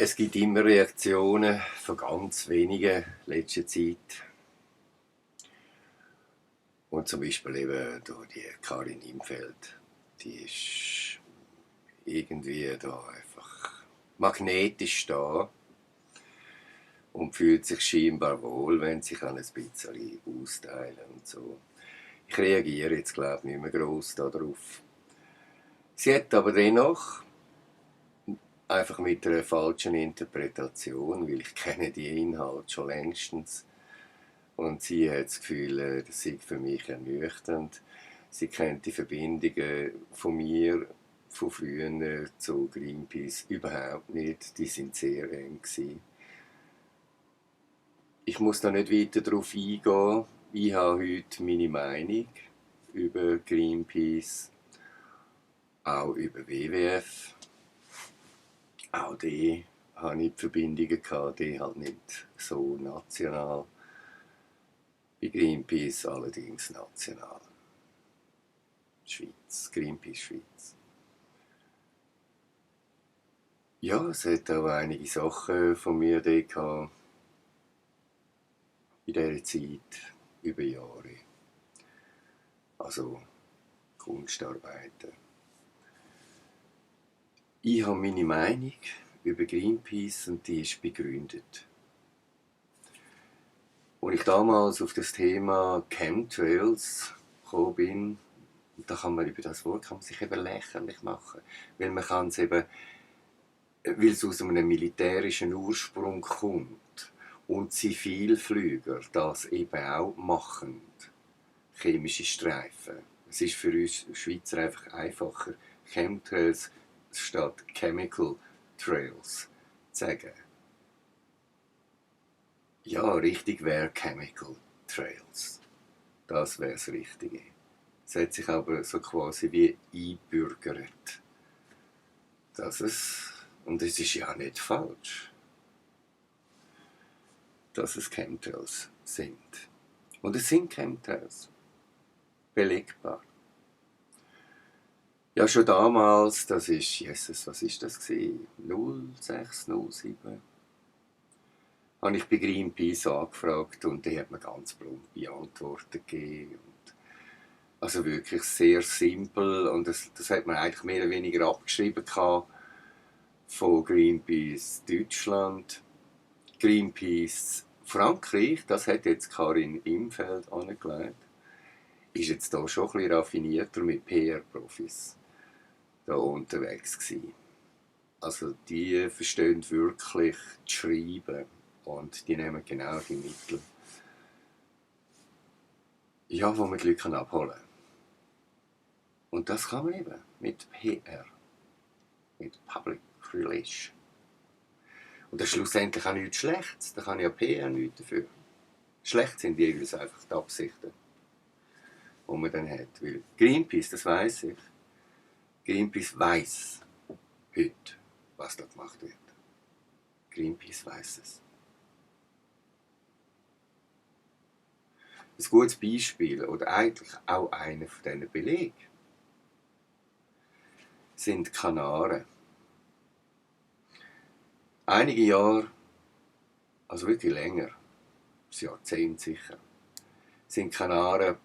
Es gibt immer Reaktionen von ganz wenigen in letzter Zeit. Und zum Beispiel eben da die Karin Imfeld. Die ist irgendwie da einfach magnetisch da und fühlt sich scheinbar wohl, wenn sie kann ein bisschen austeilen und so. Ich reagiere jetzt, glaube ich, nicht mehr gross darauf. Sie hat aber dennoch einfach mit einer falschen Interpretation, weil ich kenne die Inhalte schon längstens. Und sie hat das Gefühl, das sei für mich ernüchternd. Sie kennt die Verbindungen von mir, von früher zu Greenpeace überhaupt nicht. Die sind sehr eng gewesen. Ich muss da nicht weiter darauf eingehen. Ich habe heute meine Meinung über Greenpeace, auch über WWF. Auch die habe ich die Verbindungen gehabt, die halt nicht so national. Bei Greenpeace allerdings national. Schweiz, Greenpeace Schweiz. Ja, es hat auch einige Sachen von mir gehabt, in dieser Zeit, über Jahre. Also Kunstarbeiten. Ich habe meine Meinung über Greenpeace und die ist begründet. Als ich damals auf das Thema Chemtrails gekommen bin, da kann man über das Wort kann man sich eben lächerlich machen, weil man kann es eben, weil es aus einem militärischen Ursprung kommt und Zivilflüger das eben auch machen, chemische Streifen. Es ist für uns Schweizer einfach einfacher, Chemtrails statt Chemical Trails zu sagen. Ja, richtig wäre Chemical Trails. Das wäre das Richtige. Es hat sich aber so quasi wie einbürgert. Und es ist ja nicht falsch, dass es Chemtrails sind. Und es sind Chemtrails. Belegbar. Ja, schon damals, das ist, Jesus, was ist das gewesen? 0607 habe ich bei Greenpeace angefragt und die hat mir ganz plumpe Antworten gegeben. Also wirklich sehr simpel und das hat man eigentlich mehr oder weniger abgeschrieben von Greenpeace Deutschland. Greenpeace Frankreich, das hat jetzt Karin Imfeld angelegt, ist jetzt da schon ein bisschen raffinierter mit PR-Profis da unterwegs gewesen. Also die verstehen wirklich zu schreiben und die nehmen genau die Mittel, ja, wo man die Leute abholen kann. Und das kann man eben mit PR, mit Public Relation. Und das ist schlussendlich auch nichts Schlechtes, da kann ja PR nichts dafür. Schlecht sind jeweils einfach die Absichten, die man dann hat. Weil Greenpeace, das weiss ich, Greenpeace weiss heute, was da gemacht wird. Greenpeace weiss es. Ein gutes Beispiel, oder eigentlich auch einer von diesen Belegen, sind die Kanaren. Einige Jahre, also wirklich länger, ein Jahrzehnt sicher, sind die Kanaren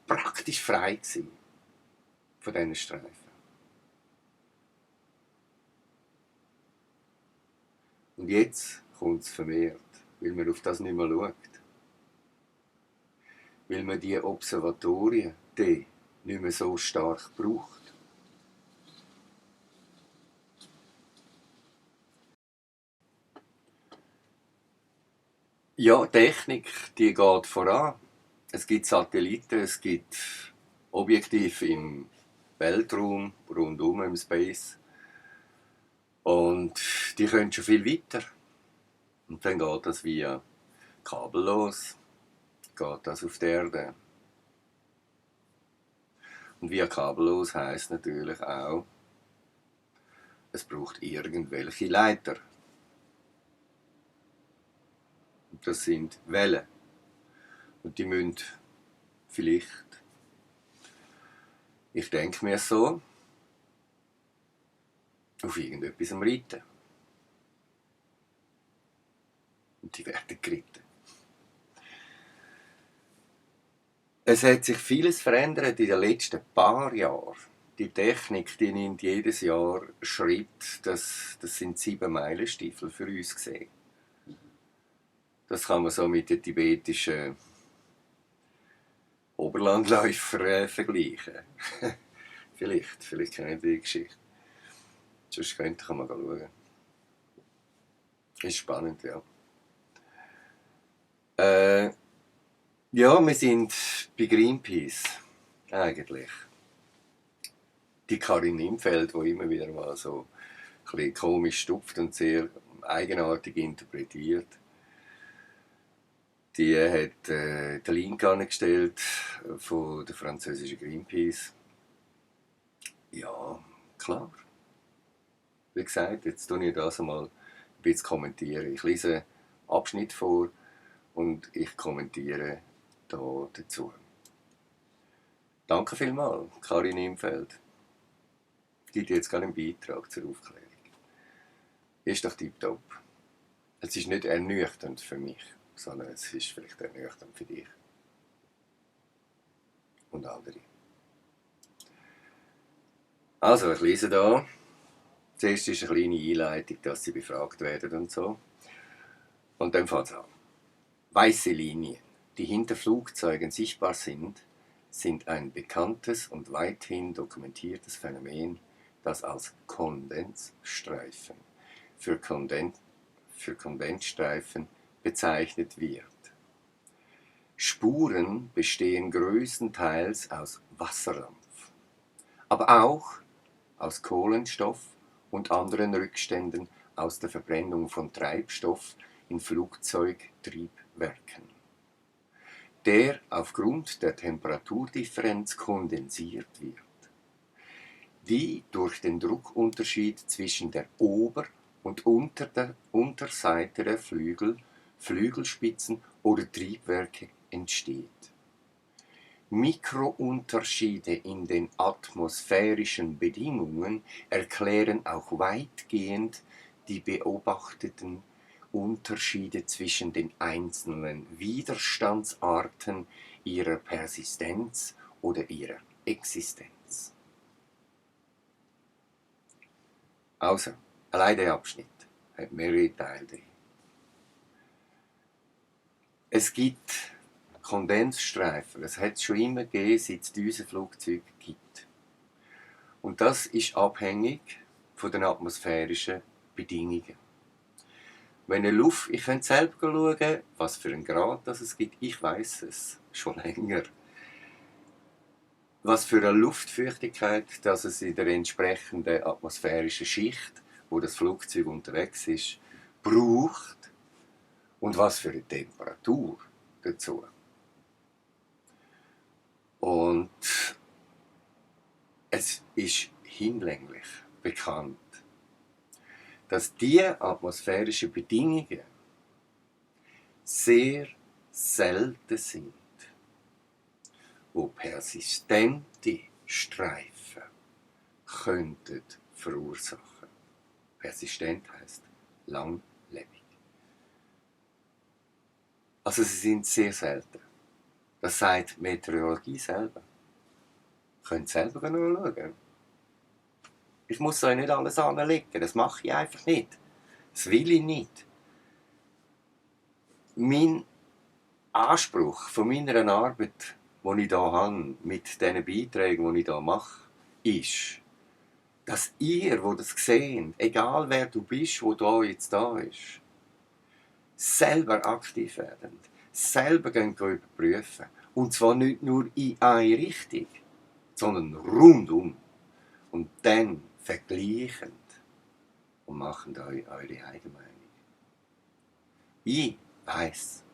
praktisch frei gewesen von diesen Streifen. Und jetzt kommt es vermehrt, weil man auf das nicht mehr schaut. Weil man die Observatorien die nicht mehr so stark braucht. Ja, Technik, die geht voran. Es gibt Satelliten, es gibt Objektive im Weltraum, rundum im Space. Und die können schon viel weiter. Und dann geht das via kabellos, geht das auf der Erde. Und via kabellos heisst natürlich auch, es braucht irgendwelche Leiter. Und das sind Wellen. Und die müssen vielleicht, ich denke mir so, auf irgendetwas reiten. und die werden geritten. Es hat sich vieles verändert in den letzten paar Jahren. Die Technik, die nimmt jedes Jahr Schritt. Das sind 7-Meilen-Stiefel für uns gesehen. Das kann man so mit den tibetischen Oberlandläufern vergleichen. vielleicht kennen die Geschichte. Sonst kann man schauen. Ist spannend, ja. Ja, wir sind bei Greenpeace, eigentlich. Die Karin Imfeld, die immer wieder mal so ein bisschen komisch stupft und sehr eigenartig interpretiert, die hat den Link angestellt von der französischen Greenpeace. Ja, klar. Wie gesagt, jetzt tue ich das einmal ein bisschen kommentieren. Ich lese einen Abschnitt vor und ich kommentiere da dazu. Danke vielmals, Karin Imfeld. Gibt jetzt gar einen Beitrag zur Aufklärung. Ist doch tipptopp. Es ist nicht ernüchternd für mich, sondern es ist vielleicht ernüchternd für dich. Und andere. Also, ich lese da. Zuerst ist eine kleine Einleitung, dass sie befragt werden und so. Und dann fängt es an. Weiße Linien, die hinter Flugzeugen sichtbar sind, sind ein bekanntes und weithin dokumentiertes Phänomen, das als Kondensstreifen für Kondensstreifen bezeichnet wird. Spuren bestehen größtenteils aus Wasserdampf, aber auch aus Kohlenstoff und anderen Rückständen aus der Verbrennung von Treibstoff in Flugzeugtriebwerken, der aufgrund der Temperaturdifferenz kondensiert wird, die durch den Druckunterschied zwischen der Ober- und der Unterseite der Flügel, Flügelspitzen oder Triebwerke entsteht. Mikrounterschiede in den atmosphärischen Bedingungen erklären auch weitgehend die beobachteten Unterschiede zwischen den einzelnen Widerstandsarten, ihrer Persistenz oder ihrer Existenz. Also, allein der Abschnitt hat mehrere Teile drin. Es gibt Kondensstreifen, das hat es schon immer gegeben, seit es Düsenflugzeuge gibt. Und das ist abhängig von den atmosphärischen Bedingungen. Wenn eine Luft, ich könnte selbst schauen, was für einen Grad das es gibt, ich weiß es schon länger. Was für eine Luftfeuchtigkeit dass es in der entsprechenden atmosphärischen Schicht, wo das Flugzeug unterwegs ist, braucht und was für eine Temperatur dazu. Und es ist hinlänglich bekannt, dass diese atmosphärischen Bedingungen sehr selten sind, wo persistente Streifen könnten verursachen. Persistent heisst langlebig. Also sie sind sehr selten. Das sagt die Meteorologie selber. Ihr könnt selber schauen. Ich muss euch nicht alles anlegen, das mache ich einfach nicht. Das will ich nicht. Mein Anspruch von meiner Arbeit, die ich hier habe, mit diesen Beiträgen, die ich hier mache, ist, dass ihr, die das seht, egal wer du bist, wo da jetzt da ist, selber aktiv werden, selber überprüfen. Und zwar nicht nur in eine Richtung, sondern rundum. Und dann vergleichend und machen euch eure Eigenmeinung. Ich weiss,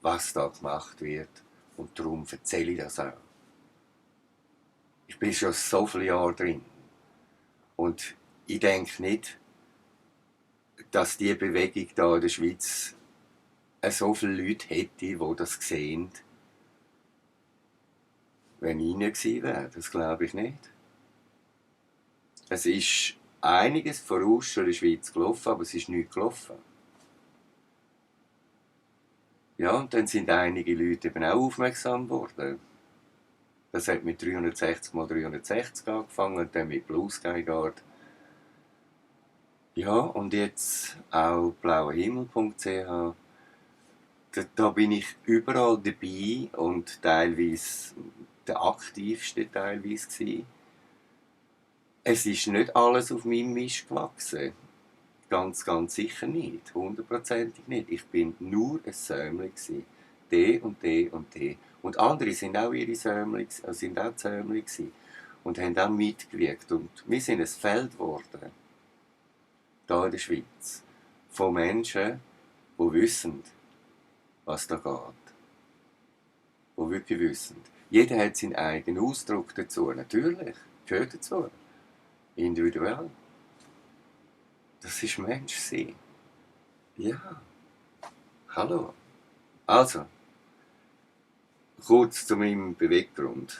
was da gemacht wird und darum erzähle ich das auch. Ich bin schon so viele Jahre drin und ich denke nicht, dass diese Bewegung hier in der Schweiz so viele Leute hätte, die das sehen, wenn ich nicht gewesen wäre. Das glaube ich nicht. Es ist einiges voraus schon in der Schweiz gelaufen, aber es ist nichts gelaufen. Ja, und dann sind einige Leute eben auch aufmerksam geworden. Das hat mit 360 mal 360 angefangen und dann mit Blue Sky Guard. Ja, und jetzt auch blauerhimmel.ch. Da bin ich überall dabei und teilweise der aktivste teilweise gewesen. Es ist nicht alles auf meinem Mist gewachsen. Ganz, ganz sicher nicht. Hundertprozentig nicht. Ich bin nur ein Säumling gewesen. D und D und D. Und andere sind auch ihre Säumling, sind auch Säumling gewesen und haben auch mitgewirkt. Und wir sind ein Feld geworden, hier in der Schweiz, von Menschen, die wissen, was da geht. Die wirklich wissen. Jeder hat seinen eigenen Ausdruck dazu. Natürlich, gehört dazu. Individuell. Das ist Menschsein. Ja. Hallo. Also, kurz zu meinem Beweggrund.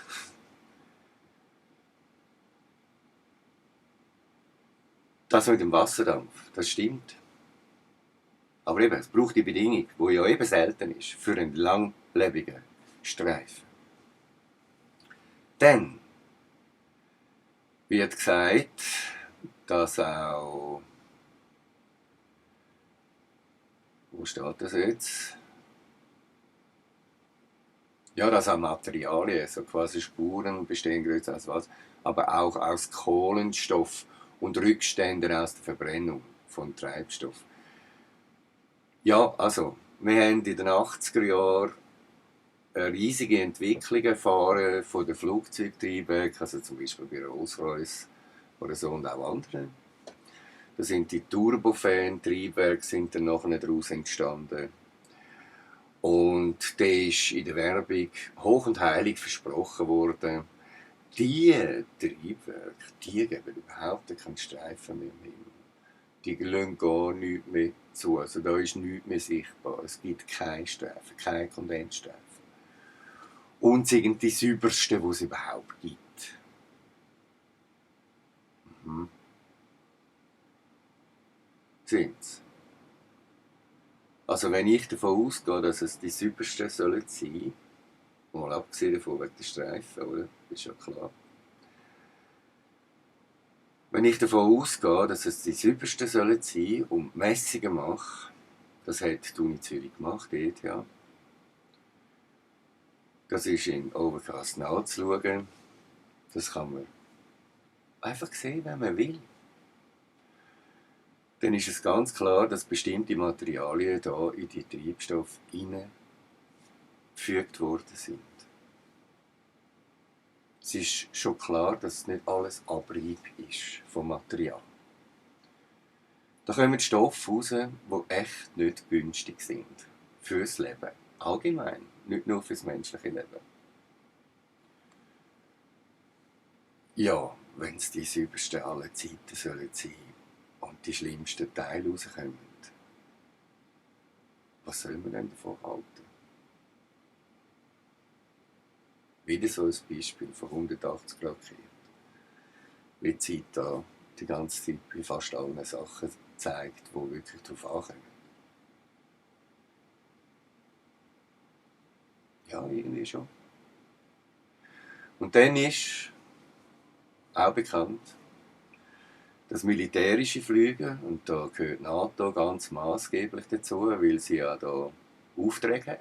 Das mit dem Wasserdampf, das stimmt. Aber eben, es braucht die Bedingung, die ja eben selten ist, für einen langlebigen Streifen. Dann wird gesagt, dass auch. Wo steht das jetzt? Ja, dass auch Materialien, so quasi Spuren bestehen größer als was, aber auch aus Kohlenstoff und Rückständen aus der Verbrennung von Treibstoff. Ja, also, wir haben in den 80er Jahren eine riesige Entwicklung erfahren von den Flugzeugtriebwerken, also zum Beispiel bei Rolls-Royce oder so und auch anderen. Da sind die Turbofan-Triebwerke sind dann nachher daraus entstanden. Und der ist in der Werbung hoch und heilig versprochen worden. Die Triebwerke, die geben überhaupt keinen Streifen mehr im Himmel. Die lassen gar nichts mehr zu. Also da ist nichts mehr sichtbar. Es gibt keinen Streifen, keinen Kondensstreifen. Und sie sind die saubersten, die es überhaupt gibt. Sind's. Also wenn ich davon ausgehe, dass es die saubersten sollen sein, mal abgesehen davon wegen der Streifen, oder? Ist ja klar. Wenn ich davon ausgehe, dass es die saubersten sollen sein und Messungen mache, das hat die Uni Zürich gemacht, ETH. Das ist in Obercast nachzuschauen. Das kann man einfach sehen, wenn man will. Dann ist es ganz klar, dass bestimmte Materialien hier in die Treibstoffe hineingefügt worden sind. Es ist schon klar, dass nicht alles Abrieb ist vom Material. Da kommen Stoffe raus, die echt nicht günstig sind. Fürs Leben. Allgemein. Nicht nur fürs menschliche Leben. Ja, wenn es die saubersten aller Zeiten sollen sein und die schlimmsten Teile rauskommen, was soll man denn davon halten? Wieder so ein Beispiel von 180 Grad gekehrt. Wie die Zeit da die ganze Zeit bei fast allen Sachen zeigt, die wirklich darauf ankommen. Ja, irgendwie schon. Und dann ist auch bekannt, dass militärische Flüge, und da gehört NATO ganz maßgeblich dazu, weil sie ja da Aufträge hat,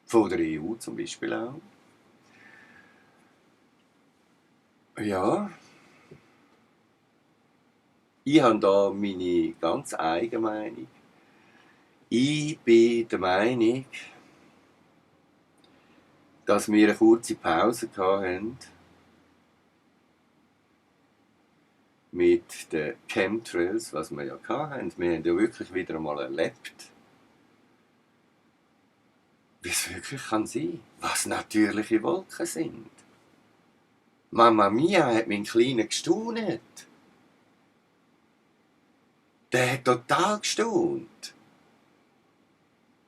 von der EU zum Beispiel auch. Ja, ich habe da meine ganz eigene Meinung. Ich bin der Meinung, dass wir eine kurze Pause hatten mit den Chemtrails, was wir ja hatten. Wir haben ja wirklich wieder einmal erlebt, wie es wirklich kann sein, was natürliche Wolken sind. Mama Mia hat mein Kleiner gestaunt. Der hat total gestaunt.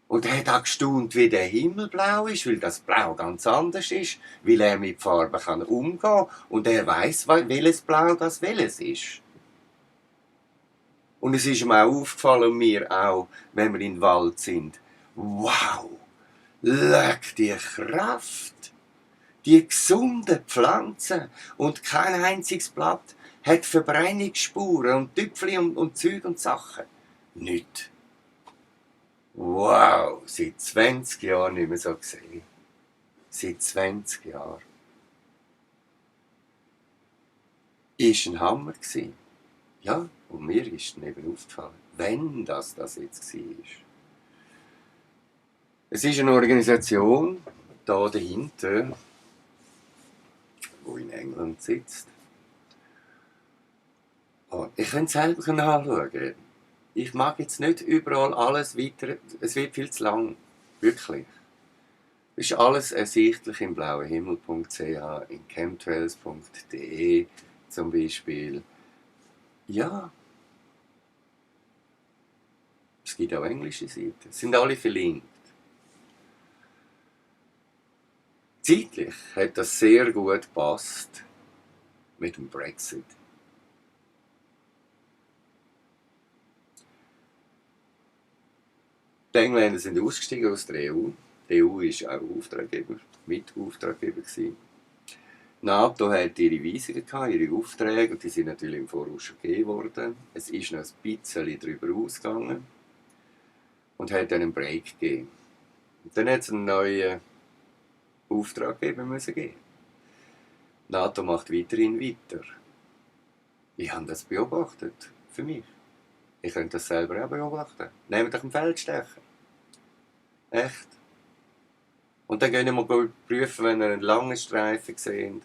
Und er hat auch gestaunt, wie der Himmel blau ist, weil das Blau ganz anders ist, weil er mit Farben umgehen kann und er weiss, welches Blau das welches ist. Und es ist ihm auch aufgefallen, mir auch, wenn wir im Wald sind, wow, leck die Kraft, die gesunden Pflanzen und kein einziges Blatt hat Verbrennungsspuren und Tüpfli und Zeug und Sachen. Nicht. Wow, seit 20 Jahren nicht mehr so gesehen. Seit 20 Jahren. Ist ein Hammer gewesen. Ja, und mir ist dann eben aufgefallen, wenn das jetzt war. Es ist eine Organisation da dahinter, die in England sitzt. Und ich könnte es selber anschauen. Ich mag jetzt nicht überall alles weiter, es wird viel zu lang. Wirklich. Es ist alles ersichtlich im blauenhimmel.ch, in chemtrails.de zum Beispiel. Ja, es gibt auch englische Seiten. Es sind alle verlinkt. Zeitlich hat das sehr gut gepasst mit dem Brexit. Die Engländer sind ausgestiegen aus der EU. Die EU war auch Auftraggeber, Mitauftraggeber. Die NATO hat ihre Weisungen, ihre Aufträge, und die sind natürlich im Voraus schon gegeben worden. Es ist noch ein bisschen darüber ausgegangen und hat dann einen Break gegeben. Und dann hat es einen neuen Auftraggeber müssen geben. Die NATO macht weiterhin weiter. Ich habe das beobachtet, für mich. Ich könnte das selber auch beobachten. Nehmt euch einen Feldstecher. Echt. Und dann gehen wir mal prüfen, wenn ihr einen langen Streifen seht,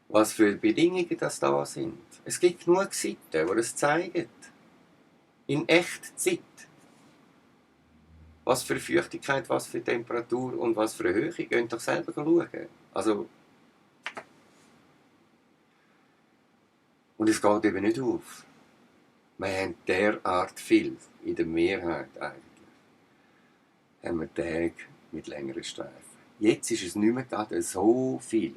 was für Bedingungen das da sind. Es gibt genug Seiten, die das zeigen. In Echtzeit. Was für Feuchtigkeit, was für Temperatur und was für eine Höhe. Ihr könnt doch selber schauen. Also, und es geht eben nicht auf. Wir haben derart viel, in der Mehrheit eigentlich, haben wir Tage mit längeren Streifen. Jetzt ist es nicht mehr gerade so viel,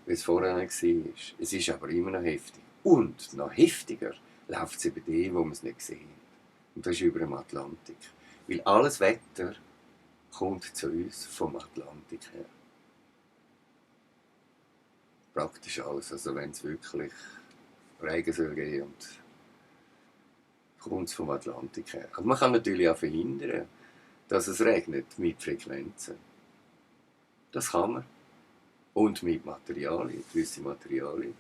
wie es vorher war. Es ist aber immer noch heftig. Und noch heftiger läuft es über die, wo man es nicht sieht. Und das ist über dem Atlantik. Weil alles Wetter kommt zu uns vom Atlantik her. Praktisch alles. Also wenn es wirklich Regen soll geben, und kommt es vom Atlantik her. Aber man kann natürlich auch verhindern, dass es regnet mit Frequenzen. Das kann man. Und mit Materialien, gewisse Materialien,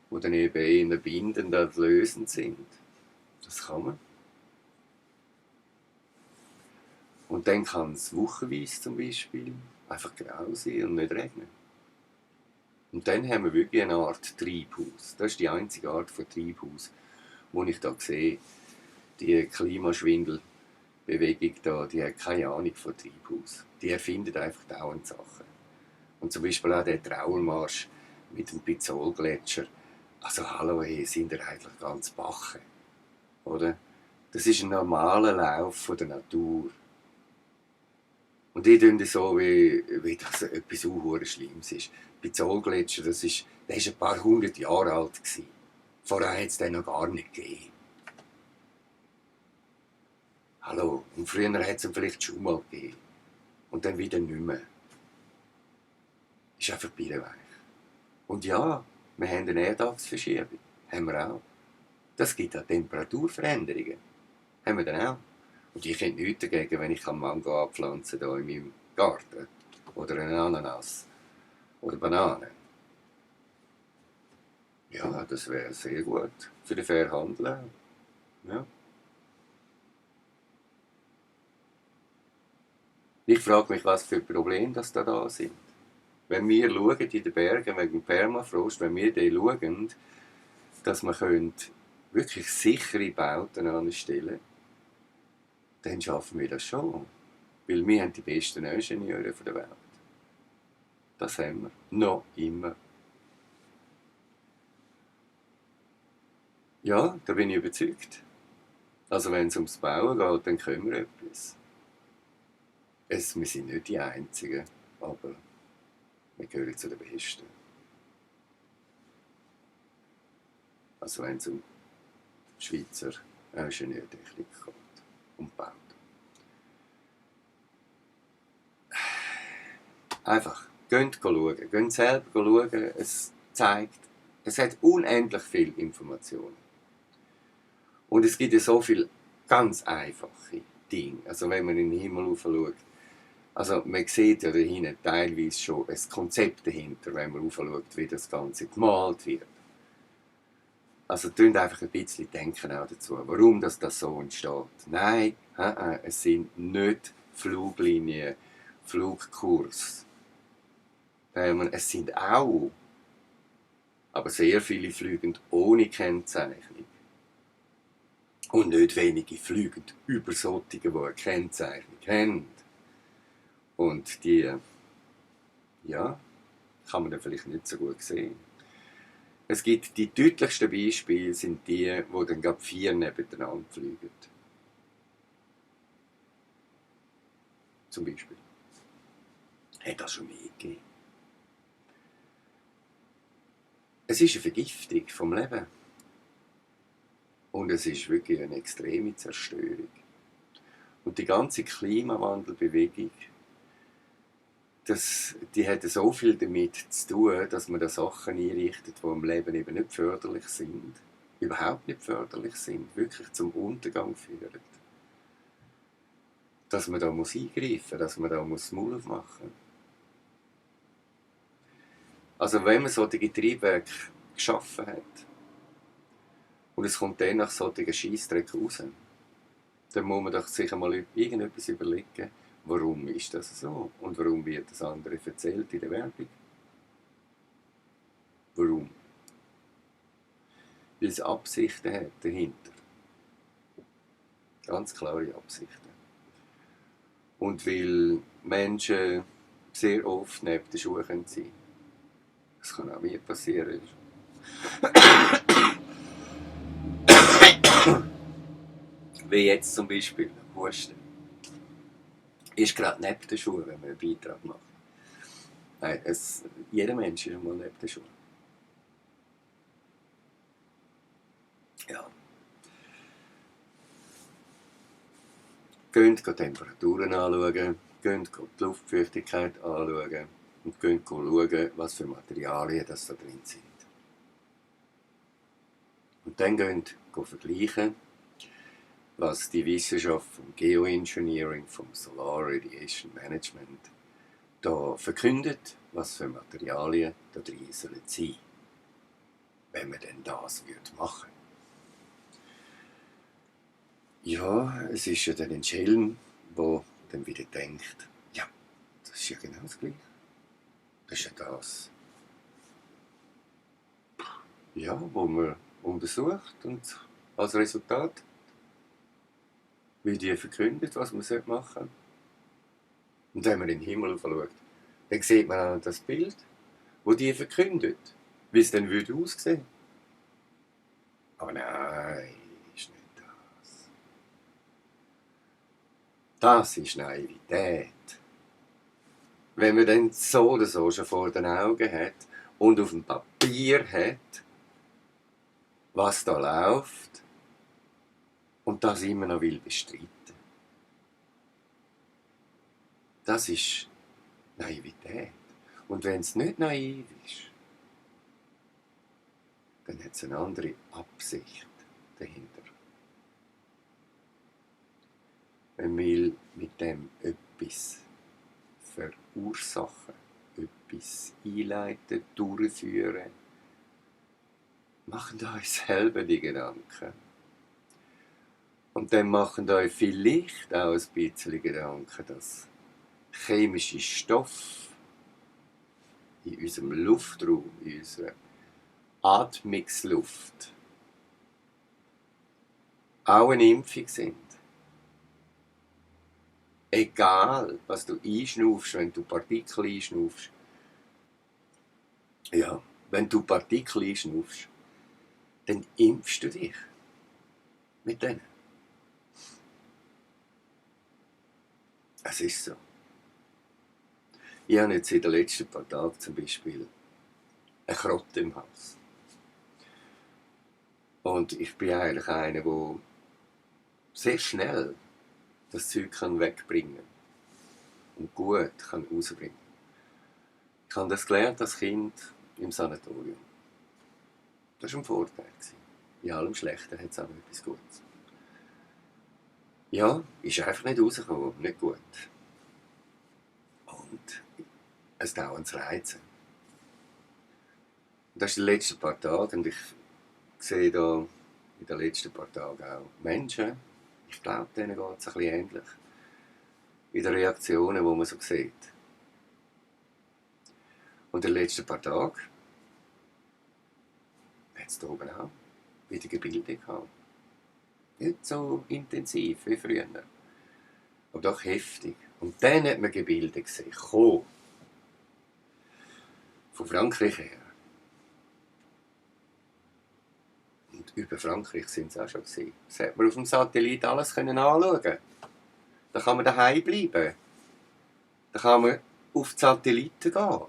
die dann eben eher bindend als lösend sind. Das kann man. Und dann kann es wochenweise zum Beispiel einfach grau sein und nicht regnen. Und dann haben wir wirklich eine Art Treibhaus. Das ist die einzige Art von Treibhaus, die ich da sehe. Die Klimaschwindelbewegung da, die hat keine Ahnung von Treibhaus. Die erfindet einfach dauernd Sachen. Und zum Beispiel auch der Trauermarsch mit dem Pizzol-Gletscher. Also hallo, hey, sind wir eigentlich ganz bache, oder? Das ist ein normaler Lauf von der Natur. Und die tun so, wie das etwas Schlimmes ist. Pizzol-Gletscher, der ist ein paar hundert Jahre alt gewesen. Vorher hat es den noch gar nicht gegeben. Hallo, und früher hat es ihn vielleicht schon mal gegeben. Und dann wieder nicht mehr. Ist einfach birrenweich. Und ja, wir haben eine Erdachsverschiebung. Haben wir auch. Das gibt auch Temperaturveränderungen. Haben wir dann auch. Und ich hätte nichts dagegen, wenn ich Mango abpflanzen kann in meinem Garten. Oder eine Ananas. Oder Bananen. Ja, das wäre sehr gut für den fairen Handel. Ja. Ich frage mich, was für Probleme das da sind. Wenn wir schauen in den Bergen wegen Permafrost, wenn wir da schauen, dass wir wirklich sichere Bauten anstellen, dann schaffen wir das schon. Weil wir haben die besten Ingenieure der Welt. Das haben wir. Noch immer. Ja, da bin ich überzeugt. Also wenn es ums Bauen geht, dann können wir etwas. Wir sind nicht die Einzigen, aber wir gehören zu den Besten. Also wenn es um Schweizer Ingenieurtechnik geht und Baut. Einfach, geht schauen, geht selber schauen. Es zeigt, es hat unendlich viel Informationen. Und es gibt ja so viele ganz einfache Dinge. Also wenn man in den Himmel rauf schaut, also man sieht ja dahinten teilweise schon ein Konzept dahinter, wenn man rauf schaut, wie das Ganze gemalt wird. Also tönt einfach ein bisschen denken auch dazu, warum das so entsteht. Nein, es sind nicht Fluglinien, Flugkurs. Es sind auch, aber sehr viele fliegen ohne Kennzeichnung. Und nicht wenige fliegen über solche, die eine Kennzeichnung haben. Und die, ja, kann man dann vielleicht nicht so gut sehen. Es gibt die deutlichsten Beispiele, sind die, wo dann gerade 4 nebeneinander fliegen. Zum Beispiel. Hat das schon mehr gegeben. Es ist eine Vergiftung vom Leben. Und es ist wirklich eine extreme Zerstörung. Und die ganze Klimawandelbewegung, die hat so viel damit zu tun, dass man da Sachen einrichtet, die im Leben eben nicht förderlich sind. Überhaupt nicht förderlich sind. Wirklich zum Untergang führen. Dass man da eingreifen muss, dass man da das Maul aufmachen muss. Also wenn man solche Triebwerke geschaffen hat, und es kommt dann nach solchen Scheissdreck raus, dann muss man doch sich einmal irgendetwas überlegen, warum ist das so und warum wird das andere erzählt in der Werbung. Warum? Weil es Absichten hat dahinter. Ganz klare Absichten. Und weil Menschen sehr oft neben den Schuhen sein können. Das kann auch mir passieren. Wie jetzt zum Beispiel Husten. Ist gerade neben den Schuhen, wenn man einen Beitrag macht. Nein, jeder Mensch ist einmal neben den Schuhen. Ja. Geht die Temperaturen anschauen, geht die Luftfeuchtigkeit anschauen und geht schauen, was für Materialien das da drin sind. Und dann geht vergleichen, was die Wissenschaft vom Geoengineering, vom Solar Radiation Management da verkündet, was für Materialien da drin sollen sein, wenn man denn das machen würde. Ja, es ist ja dann ein Schelm, der dann wieder denkt, ja, das ist ja genau das Gleiche. Das ist ja das, ja, wo man untersucht und als Resultat, wie die verkündet, was man machen sollte. Und wenn man in den Himmel schaut, dann sieht man auch das Bild, wo die verkündet, wie es dann würde aussehen. Aber nein, ist nicht das. Das ist Naivität. Wenn man dann so oder so schon vor den Augen hat und auf dem Papier hat, was da läuft, und das immer noch will bestreiten. Das ist Naivität. Und wenn es nicht naiv ist, dann hat es eine andere Absicht dahinter. Man will mit dem etwas verursachen, etwas einleiten, durchführen. Machen euch selber die Gedanken. Und dann machen euch vielleicht auch ein bisschen Gedanken, dass chemische Stoffe in unserem Luftraum, in unserer Atmungsluft auch eine Impfung sind. Egal, was du einschnaufst, wenn du Partikel einschnaufst. Ja, wenn du Partikel einschnaufst, dann impfst du dich mit denen. Es ist so. Ich habe jetzt in den letzten paar Tagen zum Beispiel eine Krotte im Haus. Und ich bin eigentlich einer, der sehr schnell das Zeug wegbringen kann und gut kann rausbringen. Ich habe das gelernt als Kind im Sanatorium. Das war ein Vorteil. In allem Schlechten hat es auch etwas Gutes. Ja, ist einfach nicht rausgekommen, nicht gut. Und es dauert zu reizen. Das sind die letzten paar Tage und ich sehe da in den letzten paar Tagen auch Menschen, ich glaube, denen geht es ein bisschen ähnlich, in den Reaktionen, die man so sieht. Und in den letzten paar Tagen hat es da oben auch wieder Gebilde gehabt. Nicht so intensiv wie früher, aber doch heftig. Und dann hat man Gebilde gesehen, von Frankreich her. Und über Frankreich sind sie auch schon gewesen. Das hat man auf dem Satellit alles anschauen können. Da kann man daheim bleiben. Da kann man auf die Satelliten gehen.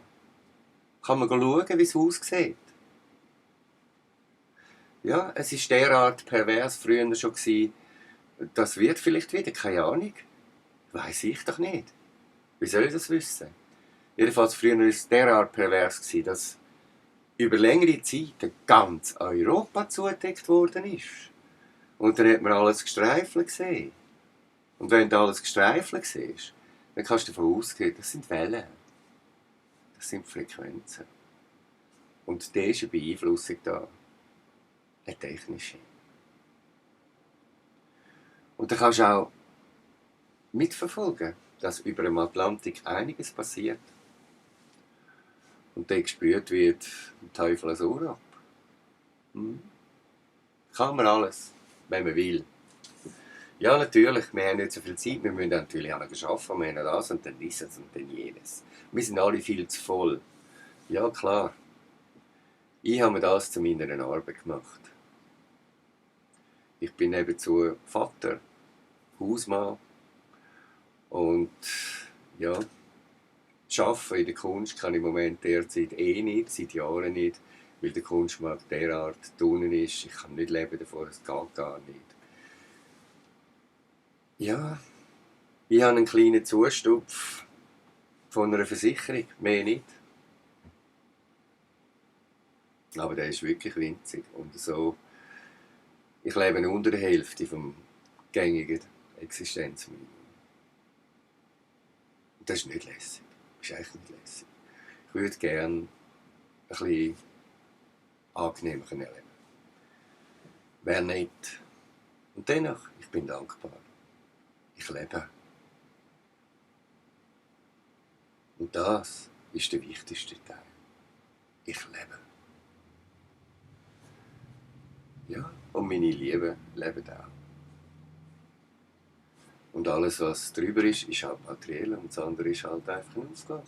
Da kann man schauen, wie es aussieht. Ja, es war derart pervers früher schon gewesen. Das wird vielleicht wieder, keine Ahnung. Weiss ich doch nicht. Wie soll ich das wissen? Jedenfalls früher war es derart pervers gewesen, dass über längere Zeit ganz Europa zugedeckt worden ist. Und dann hat man alles gestreifelt gesehen. Und wenn du alles gestreifelt siehst, dann kannst du davon ausgehen, das sind Wellen. Das sind Frequenzen. Und da ist eine Beeinflussung da. Eine technische. Und dann kannst du auch mitverfolgen, dass über dem Atlantik einiges passiert. Und dann gespürt wird der Teufel ein Ohr ab. Kann man alles, wenn man will. Ja, natürlich, wir haben nicht so viel Zeit, wir müssen natürlich auch noch arbeiten, wir haben das und dann dieses und dann jenes. Wir sind alle viel zu voll. Ja, klar. Ich habe mir das zu meiner Arbeit gemacht. Ich bin nebenzu Vater, Hausmann und ja, arbeiten in der Kunst kann ich im Moment derzeit nicht, seit Jahren nicht, weil der Kunstmarkt derart dünn ist. Ich kann nicht leben davon, es geht gar nicht. Ja, ich habe einen kleinen Zustupf von einer Versicherung, mehr nicht. Aber der ist wirklich winzig und so. Ich lebe unter der Hälfte vom gängigen Existenzminimum. Und das ist nicht lässig. Das ist echt nicht lässig. Ich würde gerne ein bisschen angenehmer leben. Wäre nicht. Und dennoch, ich bin dankbar. Ich lebe. Und das ist der wichtigste Teil. Ich lebe. Ja, und meine Lieben leben auch. Und alles, was drüber ist halt materiell und das andere ist halt einfach eine Aufgabe.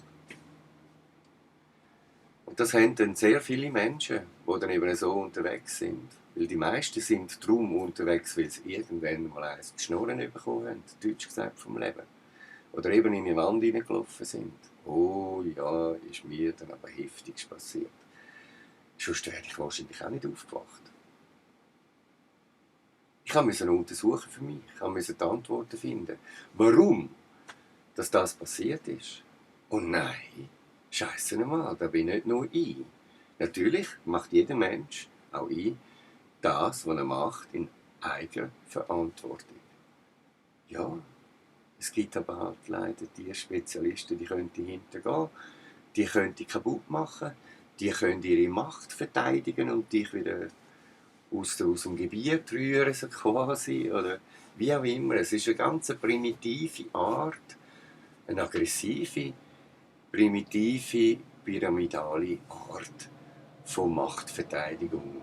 Und das haben dann sehr viele Menschen, die dann eben so unterwegs sind. Weil die meisten sind darum unterwegs, weil sie irgendwann mal eins geschnurren bekommen haben, deutsch gesagt, vom Leben. Oder eben in eine Wand hineingelaufen sind. Oh ja, ist mir dann aber heftiges passiert. Sonst wäre ich wahrscheinlich auch nicht aufgewacht. Ich musste untersuchen für mich. Ich musste die Antworten finden. Warum dass das passiert ist? Und nein, scheisse mal, da bin nicht nur ich. Natürlich macht jeder Mensch, auch ich, das, was er macht, in eigener Verantwortung. Ja, es gibt aber halt leider die Spezialisten, die können dahinter gehen, die können die kaputt machen, die können ihre Macht verteidigen und dich wieder aus dem Gebiet rühren, so quasi, oder wie auch immer. Es ist eine ganz primitive Art, eine aggressive, primitive, pyramidale Art von Machtverteidigung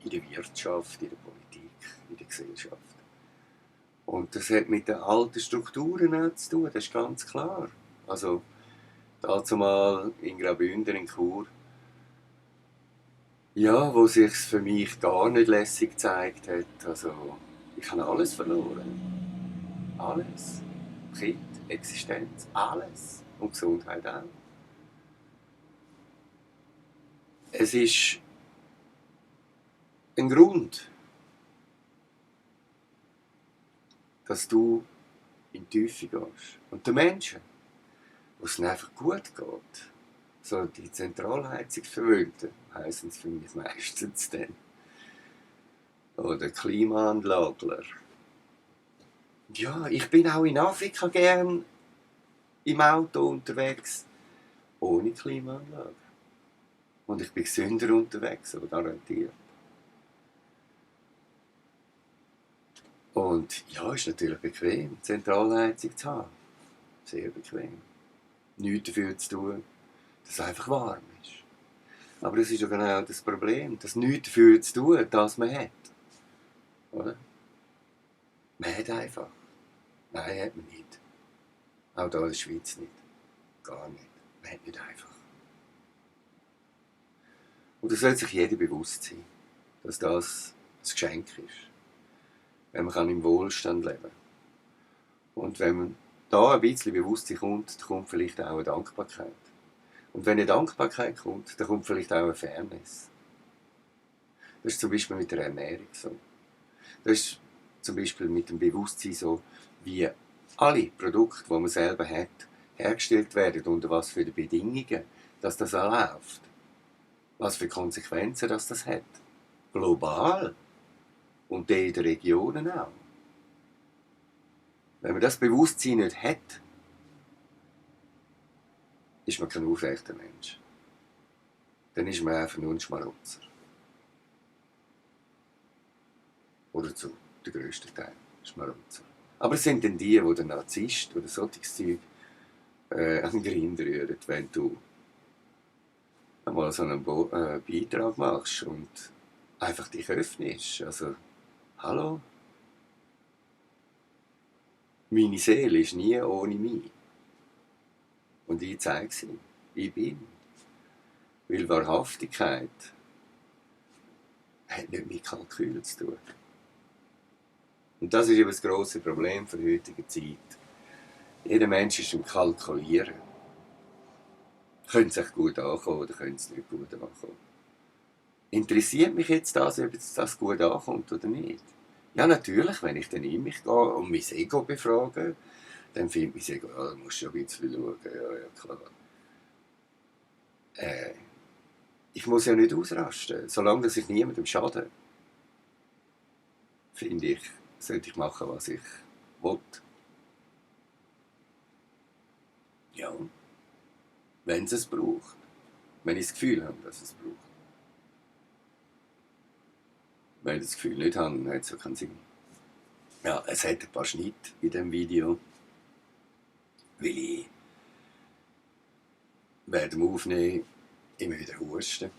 in der Wirtschaft, in der Politik, in der Gesellschaft. Und das hat mit den alten Strukturen auch zu tun, das ist ganz klar. Also, dazu mal in Graubünden in Chur, ja, wo sich für mich gar nicht lässig gezeigt hat. Also, ich habe alles verloren. Alles. Kind, Existenz, alles. Und Gesundheit auch. Es ist ein Grund, dass du in die Tiefe gehst. Und den Menschen, wo es ihnen einfach gut geht, so die Zentralheizungsverwöhnten, heissen es für mich meistens dann. Oder Klimaanlagler. Ja, ich bin auch in Afrika gern im Auto unterwegs, ohne Klimaanlage. Und ich bin gesünder unterwegs, aber garantiert. Und ja, ist natürlich bequem, Zentralheizung zu haben. Sehr bequem. Nichts dafür zu tun, dass es einfach warm ist. Aber das ist ja genau das Problem, dass nichts dafür zu tun, dass man hat. Oder? Man hat einfach. Nein, hat man nicht. Auch hier in der Schweiz nicht. Gar nicht. Man hat nicht einfach. Und da sollte sich jeder bewusst sein, dass das ein Geschenk ist. Wenn man im Wohlstand leben kann. Und wenn man da ein bisschen Bewusstsein kommt, dann kommt vielleicht auch eine Dankbarkeit. Und wenn eine Dankbarkeit kommt, dann kommt vielleicht auch eine Fairness. Das ist zum Beispiel mit der Ernährung so. Das ist zum Beispiel mit dem Bewusstsein so, wie alle Produkte, die man selber hat, hergestellt werden, unter was für Bedingungen, dass das auch läuft. Was für Konsequenzen das hat. Global. Und in den Regionen auch. Wenn man das Bewusstsein nicht hat, ist man kein aufrechter Mensch. Dann ist man einfach nur ein Schmarotzer. Oder zu der grössten Teil Schmarotzer. Aber es sind dann die der Narzisst oder solches Zeug an den Grind rühren, wenn du einmal so einen Beitrag machst und einfach dich öffnest. Also, hallo? Meine Seele ist nie ohne mich. Und ich zeige sie. Ich bin. Weil Wahrhaftigkeit hat nicht mit Kalkül zu tun. Und das ist eben das grosse Problem der heutigen Zeit. Jeder Mensch ist im Kalkulieren. Könnte es gut ankommen oder könnte es nicht gut ankommen? Interessiert mich jetzt das, ob jetzt das gut ankommt oder nicht? Ja, natürlich, wenn ich dann in mich gehe und mein Ego befrage, dann findet mein Ego, ja, du musst schon ein bisschen schauen, ja, klar. Ich muss ja nicht ausrasten, solange dass ich niemandem schade. Finde ich, sollte ich machen, was ich will. Ja, wenn es braucht. Wenn ich das Gefühl habe, dass es braucht. Wenn ich das Gefühl nicht habe, dann hat es ja keinen Sinn. Ja, es hat ein paar Schnitte in diesem Video, weil ich während dem Aufnehmen immer wieder husten.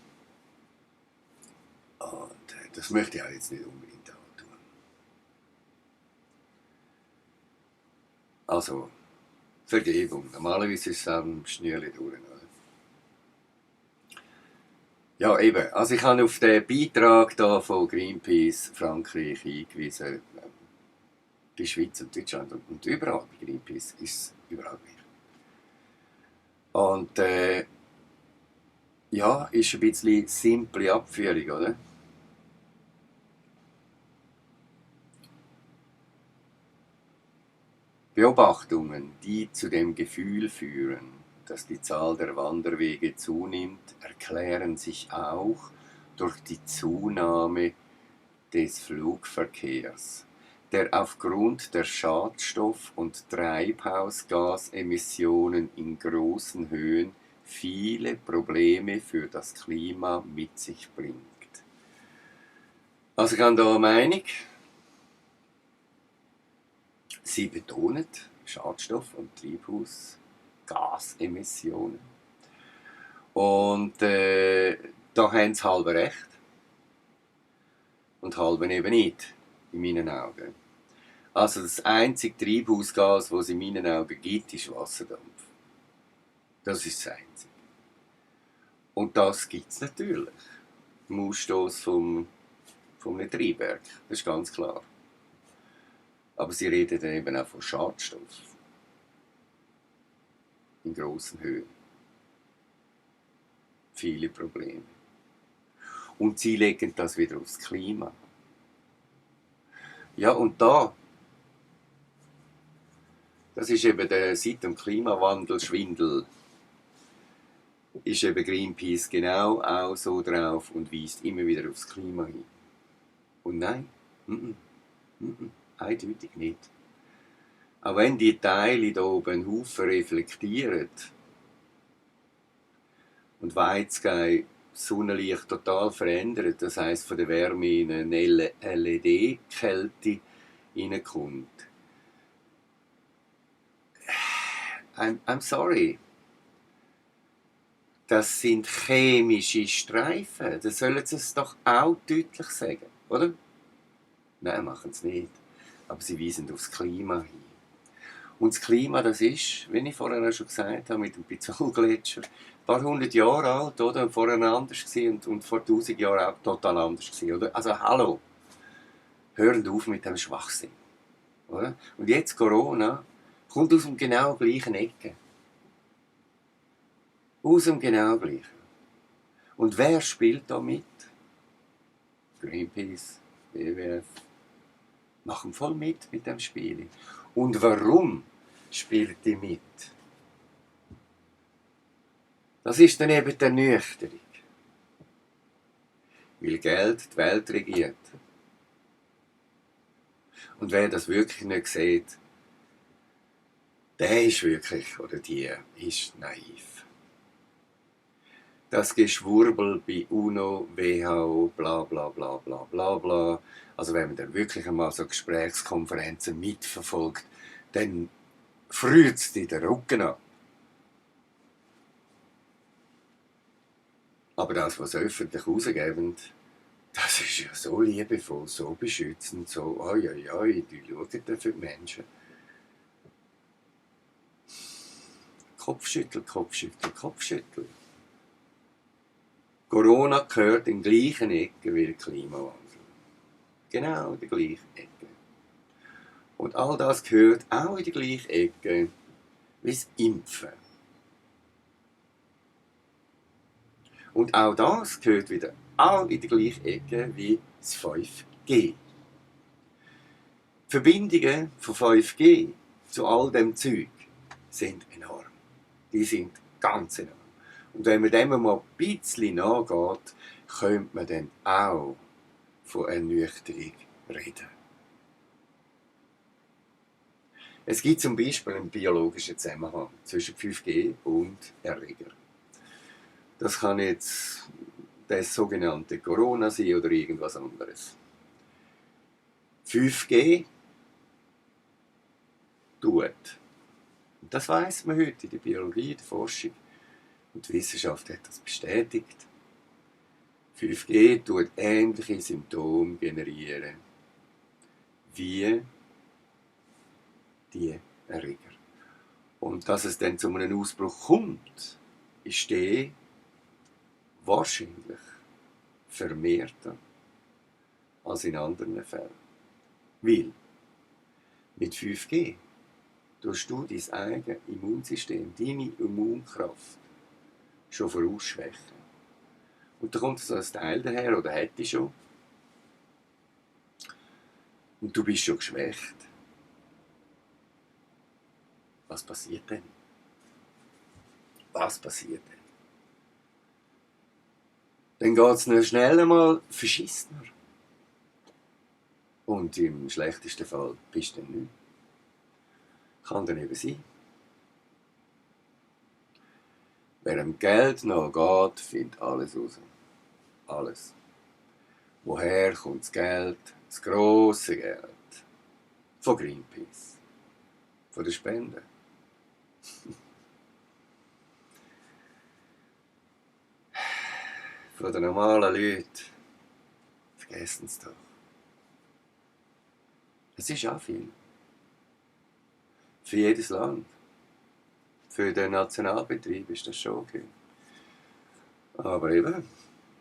Und das möchte ich auch jetzt nicht unbedingt auch tun. Also, Vergebung. Normalerweise ist es am Schnürli durch. Oder? Ja, eben. Also ich habe auf den Beitrag da von Greenpeace Frankreich hingewiesen. Die Schweiz und Deutschland und überall bei Greenpeace ist es überall gleich. Und ja, ist ein bisschen simple Abführung, oder? Beobachtungen, die zu dem Gefühl führen, dass die Zahl der Wanderwege zunimmt, erklären sich auch durch die Zunahme des Flugverkehrs, der aufgrund der Schadstoff- und Treibhausgasemissionen in großen Höhen viele Probleme für das Klima mit sich bringt. Also ich habe hier eine Meinung. Sie betont Schadstoff- und Treibhausgasemissionen. Und da haben sie halb recht. Und halb eben nicht, in meinen Augen. Also das einzige Treibhausgas, das es in meinen Augen gibt, ist Wasserdampf. Das ist das einzige. Und das gibt es natürlich. Im Ausstoß vom Triebwerk. Das ist ganz klar. Aber sie reden dann eben auch von Schadstoff. In grossen Höhen. Viele Probleme. Und sie legen das wieder aufs Klima. Ja, und das ist eben der seit dem Klimawandel Schwindel ist eben Greenpeace genau auch so drauf und weist immer wieder aufs Klima hin. Und nein, eindeutig nicht. Auch wenn die Teile hier oben einen Haufen reflektieren und weitgehend Sonnenlicht total verändert, das heisst von der Wärme in eine LED-Kälte reinkommt. I'm sorry. Das sind chemische Streifen. Da sollen sie es doch auch deutlich sagen, oder? Nein, machen sie nicht. Aber sie weisen aufs Klima hin. Und das Klima, das ist, wie ich vorher schon gesagt habe, mit dem Pizzol-Gletscher, ein paar hundert Jahre alt, oder? Und vorher anders gewesen und vor 1000 Jahren auch total anders gewesen, oder? Also, hallo, hören auf mit dem Schwachsinn, oder? Und jetzt Corona kommt aus dem genau gleichen Ecke. Aus dem genau gleichen. Und wer spielt da mit? Greenpeace, WWF. Machen voll mit dem Spiel. Und warum spielt die mit? Das ist dann eben die Ernüchterung. Weil Geld die Welt regiert. Und wer das wirklich nicht sieht, der ist wirklich, oder die ist naiv. Das Geschwurbel bei UNO, WHO, bla bla bla bla bla bla. Also wenn man dann wirklich einmal so Gesprächskonferenzen mitverfolgt, dann friert es dir den Rücken an. Aber das, was sie öffentlich rausgeben, das ist ja so liebevoll, so beschützend, so, die schauen da für die Menschen. Kopfschüttel, Kopfschüttel, Kopfschüttel. Corona gehört in die gleichen Ecke wie der Klimawandel. Genau in die gleiche Ecke. Und all das gehört auch in die gleiche Ecke wie das Impfen. Und auch das gehört wieder auch in die gleiche Ecke wie das 5G. Die Verbindungen von 5G zu all dem Zeug sind enorm. Die sind ganz enorm. Und wenn man dem mal ein bisschen nachgeht, könnte man dann auch von Ernüchterung reden. Es gibt zum Beispiel einen biologischen Zusammenhang zwischen 5G und Erreger. Das kann jetzt das sogenannte Corona sein oder irgendwas anderes. 5G tut. Und das weiss man heute in der Biologie, in der Forschung. Und die Wissenschaft hat das bestätigt. 5G tut ähnliche Symptome generieren wie die Erreger. Und dass es dann zu einem Ausbruch kommt, ist der wahrscheinlich vermehrter als in anderen Fällen. Weil mit 5G tust du dein eigenes Immunsystem, deine Immunkraft schon vorausschwächen. Und da kommt so ein Teil daher, oder hätte ich schon. Und du bist schon geschwächt. Was passiert denn? Was passiert denn? Dann geht es noch schnell einmal verschissener. Und im schlechtesten Fall bist du dann nicht. Kann dann eben sein. Wer dem Geld nachgeht, findet alles raus. Alles. Woher kommt das Geld? Das grosse Geld. Von Greenpeace. Von den Spenden. Von den normalen Leuten. Vergessen es doch. Es ist auch viel. Für jedes Land. Für den Nationalbetrieb ist das schon okay. Aber eben,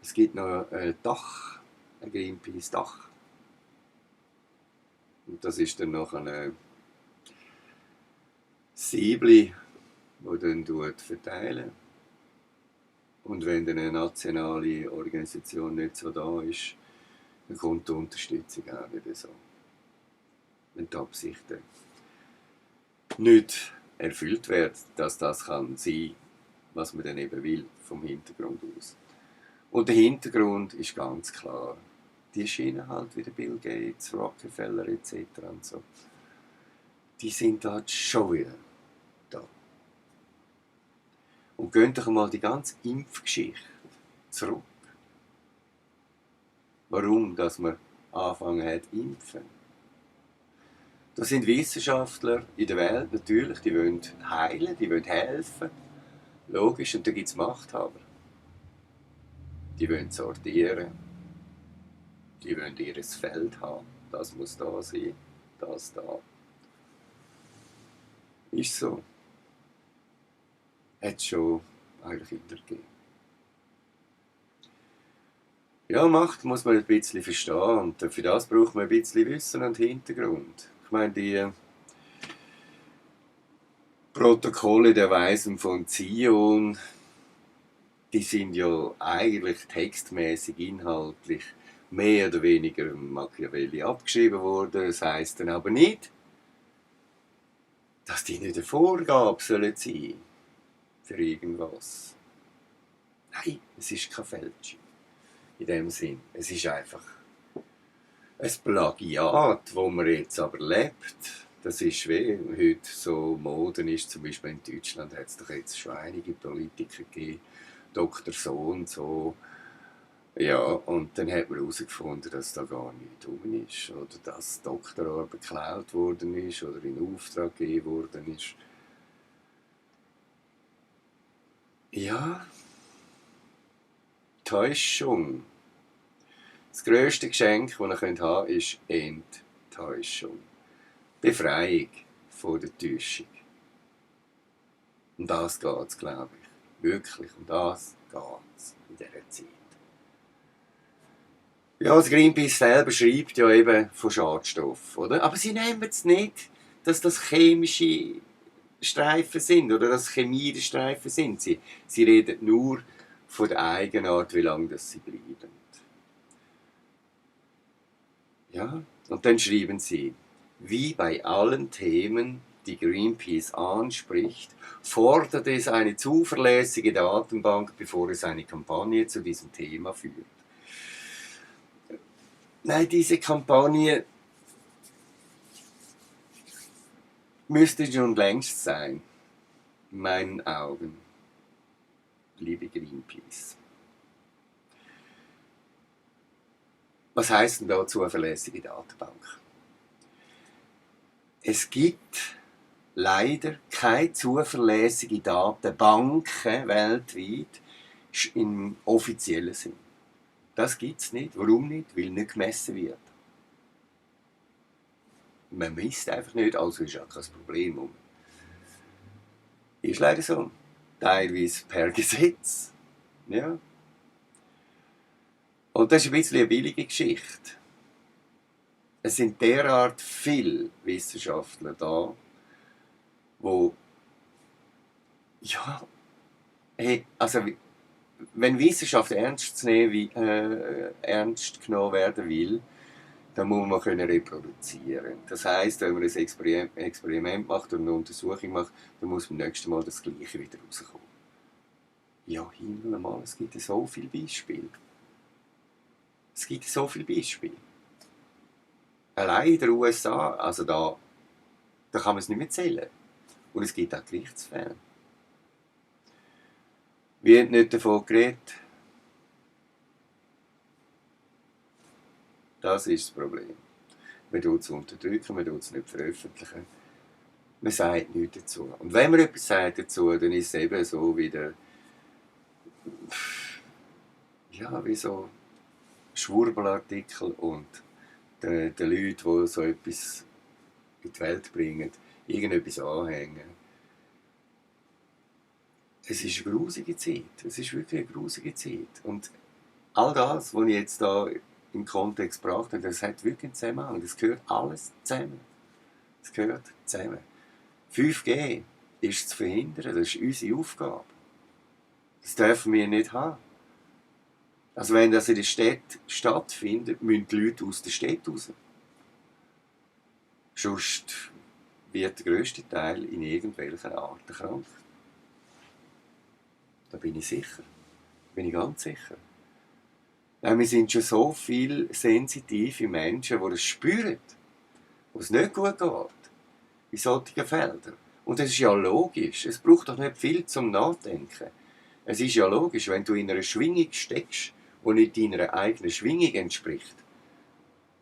es gibt noch ein Dach, ein Greenpeace-Dach. Und das ist dann noch ein Säbli, das dann verteilen. Und wenn dann eine nationale Organisation nicht so da ist, dann kommt die Unterstützung auch nicht so. Wenn die Absichten nicht erfüllt werden, dass das kann sein, was man dann eben will, vom Hintergrund aus. Und der Hintergrund ist ganz klar. Die Schiene halt wie der Bill Gates, Rockefeller etc. und so. Die sind halt schon wieder da. Und gehen doch mal die ganze Impfgeschichte zurück. Warum, dass man angefangen hat zu impfen? Das sind Wissenschaftler in der Welt natürlich, die wollen heilen, die wollen helfen. Logisch, und da gibt es Machthaber. Die wollen sortieren, die wollen ihr Feld haben. Das muss da sein, das da. Ist so. Hat es schon eigentlich immer gegeben. Ja, Macht muss man ein bisschen verstehen und für das braucht man ein bisschen Wissen und Hintergrund. Ich meine, die Protokolle der Weisen von Zion, die sind ja eigentlich textmäßig, inhaltlich mehr oder weniger Machiavelli abgeschrieben worden. Das heisst dann aber nicht, dass die nicht eine Vorgabe sollen sein für irgendwas. Nein, es ist keine Fälschung in dem Sinn. Es ist einfach ein Plagiat, wo man jetzt aber lebt. Das ist wie heute so Moden ist. Zum Beispiel in Deutschland hat es doch jetzt schon einige Politiker gegeben, Dr. So und so. Ja, und dann hat man herausgefunden, dass da gar nichts drum ist. Oder dass die Doktorarbeit geklaut worden ist oder in Auftrag gegeben worden ist. Ja, Täuschung. Das grösste Geschenk, das ihr haben könnt, ist Enttäuschung. Befreiung von der Täuschung. Um das geht es, glaube ich. Wirklich, um das geht es in dieser Zeit. Ja, das Greenpeace selber schreibt ja eben von Schadstoffen, oder? Aber sie nehmen es nicht, dass das chemische Streifen sind oder dass Chemie Streifen sind. Sie reden nur von der Eigenart, wie lange das sie bleiben. Ja, und dann schreiben sie, wie bei allen Themen, die Greenpeace anspricht, fordert es eine zuverlässige Datenbank, bevor es eine Kampagne zu diesem Thema führt. Nein, diese Kampagne müsste schon längst sein, in meinen Augen, liebe Greenpeace. Was heisst denn da zuverlässige Datenbank? Es gibt leider keine zuverlässige Datenbanken weltweit im offiziellen Sinn. Das gibt es nicht. Warum nicht? Weil nicht gemessen wird. Man misst einfach nicht, also ist ja kein Problem. Ist leider so. Teilweise per Gesetz. Ja. Und das ist ein bisschen eine billige Geschichte. Es sind derart viele Wissenschaftler da, wo ja, hey, also wenn Wissenschaft ernst genommen werden will, dann muss man können reproduzieren. Das heisst, wenn man ein Experiment macht oder eine Untersuchung macht, dann muss beim nächsten Mal das Gleiche wieder rauskommen. Ja, Himmel mal, es gibt so viele Beispiele. Es gibt so viele Beispiele. Allein in den USA, also da kann man es nicht mehr zählen. Und es gibt auch Gerichtsfälle. Wird nicht davon geredet. Das ist das Problem. Man tut es unterdrücken, man tut es nicht veröffentlichen. Man sagt nichts dazu. Und wenn man etwas sagt dazu, dann ist es eben so wie der, ja, wie so Schwurbelartikel und den Leuten, die so etwas in die Welt bringen, irgendetwas anhängen. Es ist eine grusige Zeit. Es ist wirklich eine grusige Zeit. Und all das, was ich jetzt da im Kontext gebracht habe, das hat wirklich einen Zusammenhang. Das gehört alles zusammen. Das gehört zusammen. 5G ist zu verhindern. Das ist unsere Aufgabe. Das dürfen wir nicht haben. Also wenn das in der Stadt stattfindet, müssen die Leute aus der Stadt raus. Sonst wird der grösste Teil in irgendwelcher Art krank. Da bin ich sicher. Bin ich ganz sicher. Nein, wir sind schon so viele sensitive Menschen, die das spüren, wo es nicht gut geht in solchen Feldern. Und das ist ja logisch. Es braucht doch nicht viel zum Nachdenken. Es ist ja logisch, wenn du in einer Schwingung steckst, die nicht deiner eigenen Schwingung entspricht,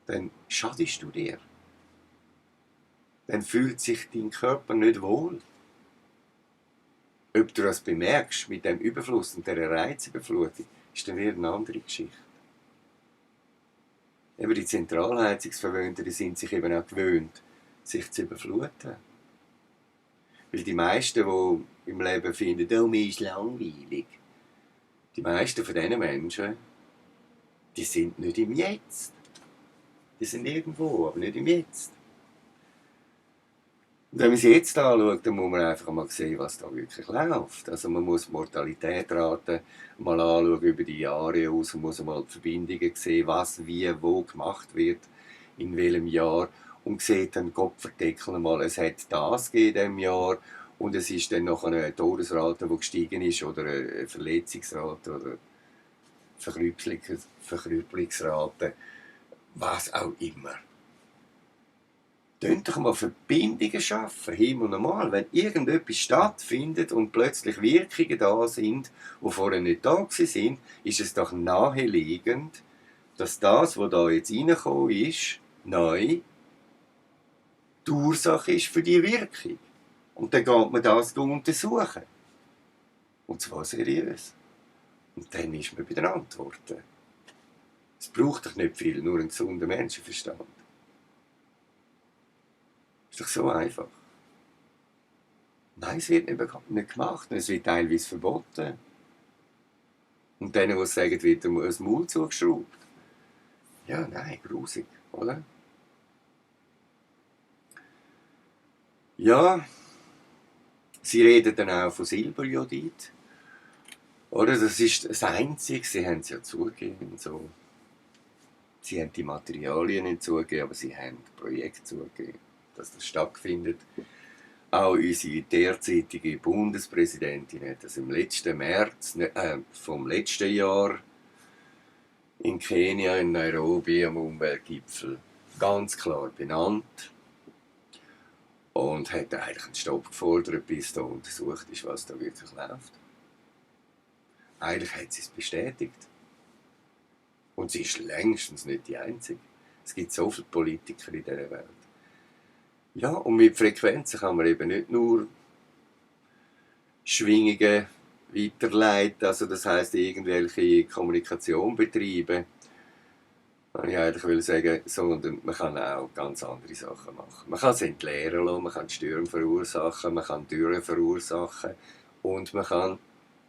dann schadest du dir. Dann fühlt sich dein Körper nicht wohl. Ob du das bemerkst mit dem Überfluss und der Reizüberflutung, ist dann wieder eine andere Geschichte. Eben die Zentralheizungsverwöhnten, die sind sich eben auch gewöhnt, sich zu überfluten. Weil die meisten, die im Leben finden, oh, mir ist langweilig, die meisten von diesen Menschen, die sind nicht im Jetzt. Die sind irgendwo, aber nicht im Jetzt. Und wenn man es jetzt anschaut, dann muss man einfach mal sehen, was da wirklich läuft. Also man muss die Mortalitätsraten mal anschauen über die Jahre aus, man muss mal die Verbindungen sehen, was, wie, wo gemacht wird, in welchem Jahr. Und sieht dann, Gott verdeckeln mal, es hat das gegeben in diesem Jahr und es ist dann noch eine Todesrate, die gestiegen ist, oder eine Verletzungsrate oder Verkrüppelungsrate, was auch immer. Könnt doch mal Verbindungen schaffen, Himmel und Mal. Wenn irgendetwas stattfindet und plötzlich Wirkungen da sind, die vorher nicht da sind, ist es doch naheliegend, dass das, was da jetzt reingekommen ist, neu die Ursache ist für die Wirkung. Und dann geht man das untersuchen. Und zwar seriös. Und dann ist man bei den Antworten. Es braucht doch nicht viel, nur einen gesunden Menschenverstand. Ist doch so einfach. Nein, es wird nicht gemacht. Es wird teilweise verboten. Und denen, die sagen, wird ein Maul zugeschraubt. Ja, nein, grusig, oder? Ja, sie reden dann auch von Silberjodid. Oder? Das ist das Einzige, sie haben es ja zugegeben. So. Sie haben die Materialien nicht zugegeben, aber sie haben das Projekt zugegeben, dass das stattfindet. Auch unsere derzeitige Bundespräsidentin hat das im letzten März vom letzten Jahr in Kenia, in Nairobi, am Umweltgipfel ganz klar benannt und hat eigentlich einen Stopp gefordert, bis da untersucht ist, was da wirklich läuft. Eigentlich hat sie es bestätigt. Und sie ist längstens nicht die Einzige. Es gibt so viele Politiker in dieser Welt. Ja, und mit Frequenzen kann man eben nicht nur Schwingungen weiterleiten, also das heisst irgendwelche Kommunikation betreiben, was ich eigentlich will sagen, sondern man kann auch ganz andere Sachen machen. Man kann es entleeren lassen, man kann Stürme verursachen, man kann Dürren verursachen und man kann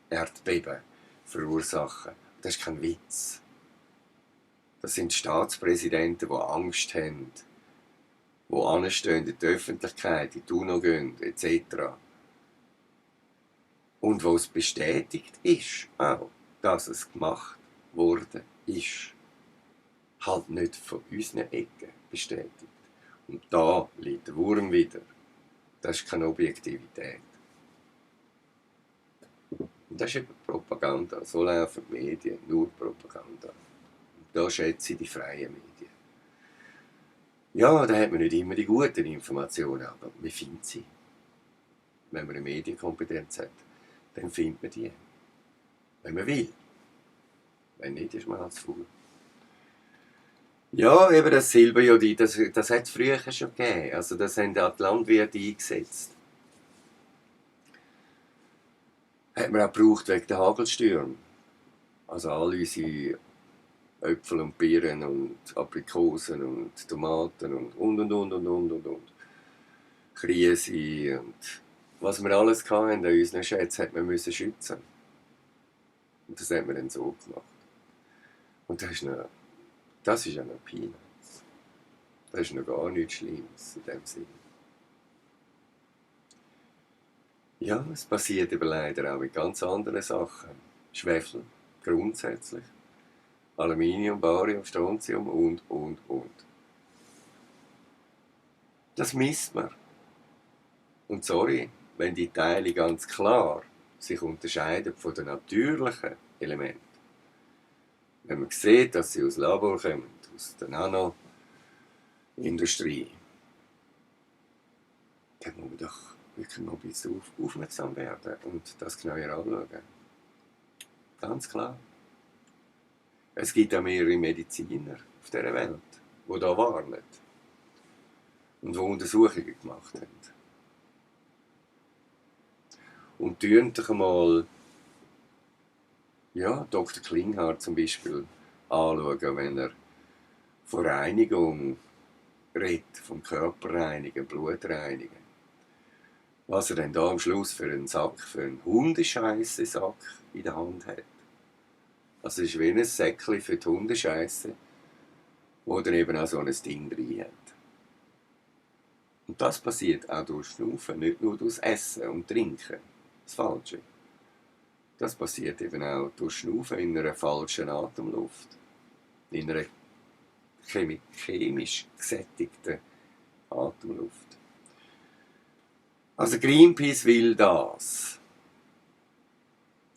Erdbeben verursachen. Das ist kein Witz. Das sind Staatspräsidenten, die Angst haben, die anstehen in der Öffentlichkeit, in die UNO gehen, etc. Und wo es bestätigt ist, auch, dass es gemacht worden ist. Halt nicht von unseren Ecken bestätigt. Und da liegt der Wurm wieder. Das ist keine Objektivität. Und das ist eben Propaganda. So laufen die Medien, nur Propaganda. Und da schätze ich die freien Medien. Ja, da hat man nicht immer die guten Informationen, aber man findet sie. Wenn man eine Medienkompetenz hat, dann findet man die. Wenn man will. Wenn nicht, ist man halt zu faul. Ja, eben das Silberjodid, das hat es früher schon gegeben. Also das haben auch die Landwirte eingesetzt. Hat man auch gebraucht wegen der Hagelstürme. Also all unsere Äpfel und Birnen und Aprikosen und Tomaten und. Krise und was wir alles hatten an unseren Schätzen, hat man müssen schützen. Und das hat man dann so gemacht. Und das ist ja noch Peanuts. Das ist noch gar nichts Schlimmes in dem Sinne. Ja, es passiert aber leider auch mit ganz anderen Sachen. Schwefel, grundsätzlich. Aluminium, Barium, Strontium und. Das misst man. Und sorry, wenn die Teile ganz klar sich unterscheiden von den natürlichen Elementen. Wenn man sieht, dass sie aus Labor kommen, aus der Nanoindustrie, dann muss man doch wirklich noch ein bisschen aufmerksam werden und das genauer anschauen. Ganz klar. Es gibt auch mehrere Mediziner auf dieser Welt, die da warnen und die Untersuchungen gemacht haben. Und schauen doch einmal, ja, Dr. Klinghardt zum Beispiel anschauen, wenn er von Reinigung redet, vom Körperreinigen, Blutreinigen. Was er dann da am Schluss für einen Sack, für einen Hundescheisse-Sack in der Hand hat. Also es ist wie ein Säckchen für die Hundescheisse, wo dann eben auch so ein Ding drin hat. Und das passiert auch durch Schnaufen, nicht nur durch Essen und Trinken. Das Falsche. Das passiert eben auch durch Schnaufen in einer falschen Atemluft. In einer chemisch gesättigten Atemluft. Also Greenpeace will das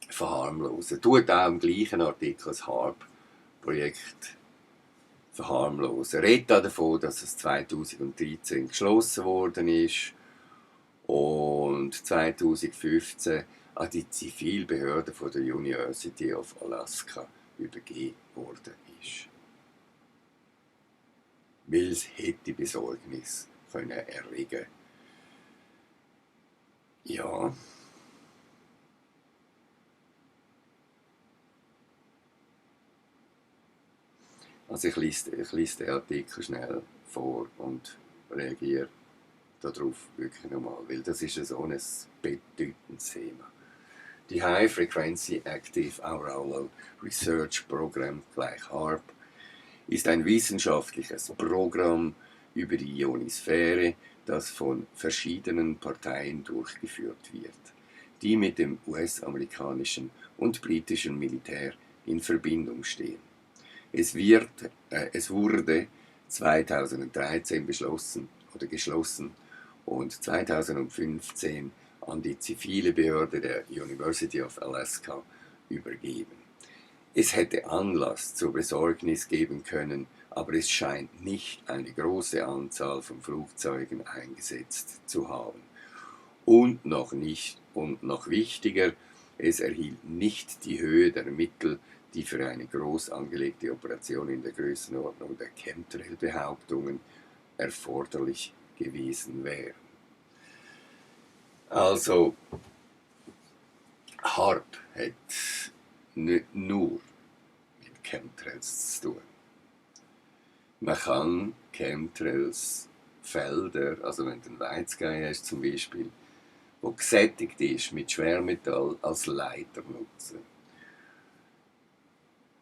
verharmlosen. Tut auch im gleichen Artikel das HARP-Projekt verharmlosen. Redet auch davon, dass es 2013 geschlossen worden ist und 2015 an die Zivilbehörde von der University of Alaska übergeben worden ist. Weil es hätte Besorgnis können erregen. Ja. Also ich lese den Artikel schnell vor und reagiere darauf wirklich nochmal, weil das ist so ein bedeutendes Thema. Die High Frequency Active Auroral Research Program, gleich HARP, ist ein wissenschaftliches Programm über die Ionosphäre, das von verschiedenen Parteien durchgeführt wird, die mit dem US-amerikanischen und britischen Militär in Verbindung stehen. Es wurde 2013 geschlossen und 2015 an die zivile Behörde der University of Alaska übergeben. Es hätte Anlass zur Besorgnis geben können, aber es scheint nicht eine große Anzahl von Flugzeugen eingesetzt zu haben. Und noch wichtiger, es erhielt nicht die Höhe der Mittel, die für eine groß angelegte Operation in der Größenordnung der Chemtrail-Behauptungen erforderlich gewesen wären. Also, HARP hat nicht nur mit Chemtrails zu tun. Man kann Chemtrails-Felder, also wenn du einen Weizgeil hast zum Beispiel, wo gesättigt ist mit Schwermetall, als Leiter nutzen.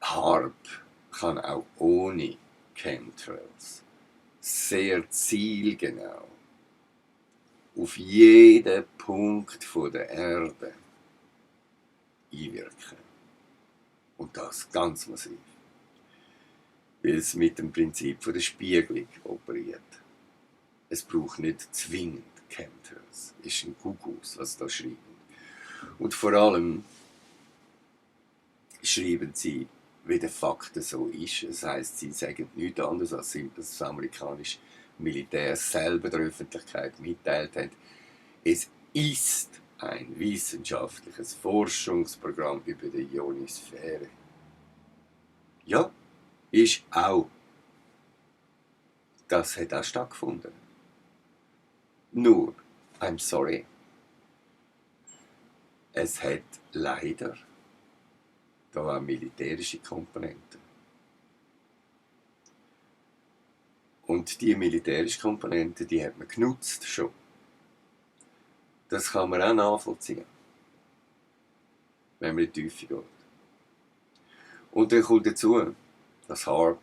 HARP kann auch ohne Chemtrails sehr zielgenau auf jeden Punkt der Erde einwirken. Und das ganz massiv. Weil es mit dem Prinzip der Spiegelung operiert. Es braucht nicht zwingend Chemtrails. Ist ein Kuckuck, was da schreiben. Und vor allem schreiben sie, wie der Fakt so ist. Das heisst, sie sagen nichts anderes, als das amerikanische Militär selber der Öffentlichkeit mitteilt hat. Es ist ein wissenschaftliches Forschungsprogramm über die Ionosphäre. Ja, ist auch. Das hat auch stattgefunden. Nur, I'm sorry, es hat leider da auch militärische Komponenten. Und die militärische Komponente, die hat man genutzt schon. Das kann man auch nachvollziehen, wenn man in die Tiefe geht. Und dann kommt dazu, dass HARP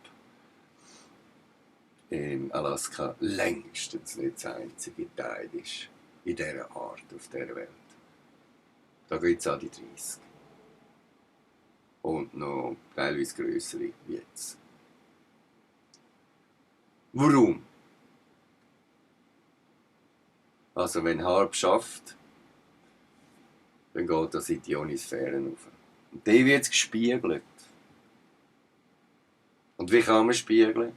in Alaska längstens nicht das einzige Teil ist in dieser Art auf dieser Welt. Da gibt es auch die 30. Und noch teilweise grössere wie jetzt. Warum? Also wenn HARP schafft, dann geht das in die Ionosphäre rauf. Und dann wird es gespiegelt. Und wie kann man spiegeln?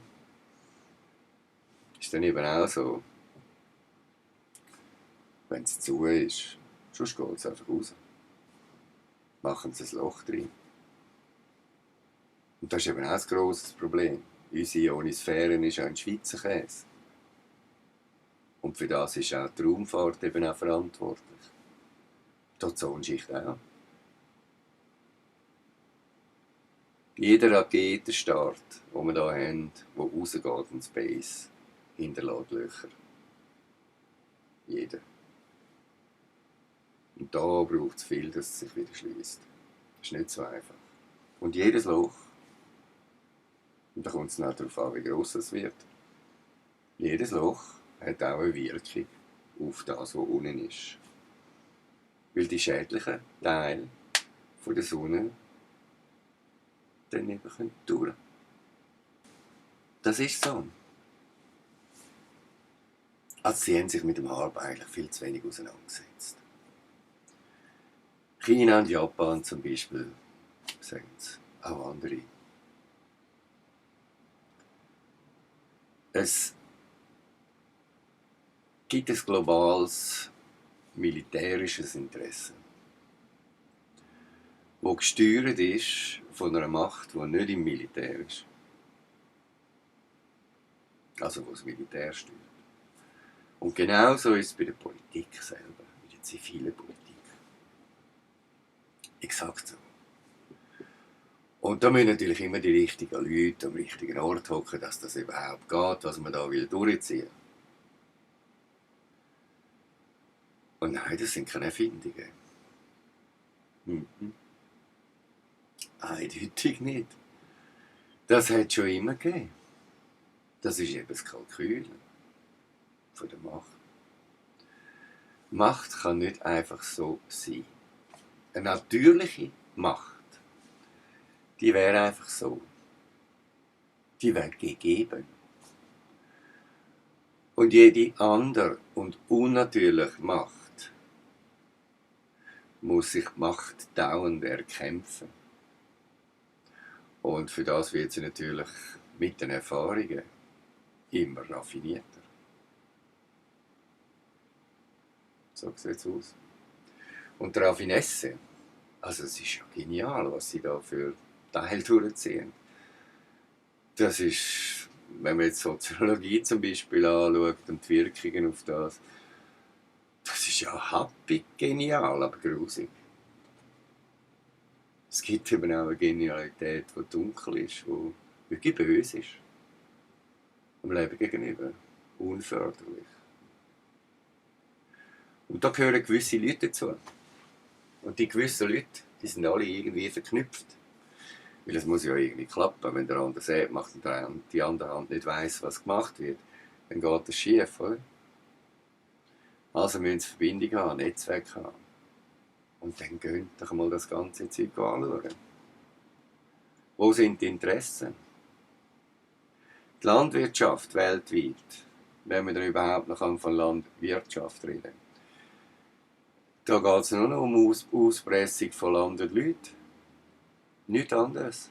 Ist dann eben auch so, wenn es zu ist, sonst geht es einfach raus. Machen sie ein Loch drin. Und das ist eben auch ein grosses Problem. Unsere Ionosphäre ist auch ein Schweizer Käse. Und für das ist auch die Raumfahrt eben auch verantwortlich. Die Ozonschicht auch. Jeder Raketenstart, den wir hier haben, der rausgeht in Space, hinterlässt Löcher. Jeder. Und da braucht es viel, dass es sich wieder schließt. Das ist nicht so einfach. Und jedes Loch, und da kommt es noch darauf an, wie gross es wird, jedes Loch hat auch eine Wirkung auf das, was unten ist. Weil die schädlichen Teile von der Sonne dann eben durch können. Das ist so. Also sie haben sich mit dem Harp eigentlich viel zu wenig auseinandergesetzt. China und Japan zum Beispiel, sagen es, auch andere. Es gibt ein globales militärisches Interesse, das gesteuert ist von einer Macht, die nicht im Militär ist. Also, wo das Militär steuert. Und genauso ist es bei der Politik selber, bei der zivilen Politik. Exakt so. Und da müssen natürlich immer die richtigen Leute am richtigen Ort hocken, dass das überhaupt geht, was man da durchziehen will. Und nein, das sind keine Erfindungen. Eindeutig nicht. Das hat es schon immer gegeben. Das ist eben das Kalkül von der Macht. Macht kann nicht einfach so sein. Eine natürliche Macht, die wäre einfach so. Die wäre gegeben. Und jede andere und unnatürliche Macht muss sich die Macht dauernd erkämpfen. Und für das wird sie natürlich mit den Erfahrungen immer raffinierter. So sieht es aus. Und die Raffinesse, also es ist ja genial, was sie da für Teile durchziehen. Das ist, wenn man jetzt Soziologie zum Beispiel anschaut und die Wirkungen auf das, das ist ja happig genial, aber grusig. Es gibt eben auch eine Genialität, die dunkel ist, die wirklich böse ist. Dem Leben gegenüber. Unförderlich. Und da gehören gewisse Leute dazu. Und die gewissen Leute, die sind alle irgendwie verknüpft. Weil es muss ja irgendwie klappen. Wenn der andere sagt, macht und die andere Hand nicht weiss, was gemacht wird, dann geht das schief, oder? Also müssen sie Verbindung haben, Netzwerk haben. Und dann gehen doch mal das ganze Zeug anschauen. Wo sind die Interessen? Die Landwirtschaft weltweit, wenn wir dann überhaupt noch von Landwirtschaft reden, da geht es nur noch um Auspressung von Land und Leuten. Nichts anderes.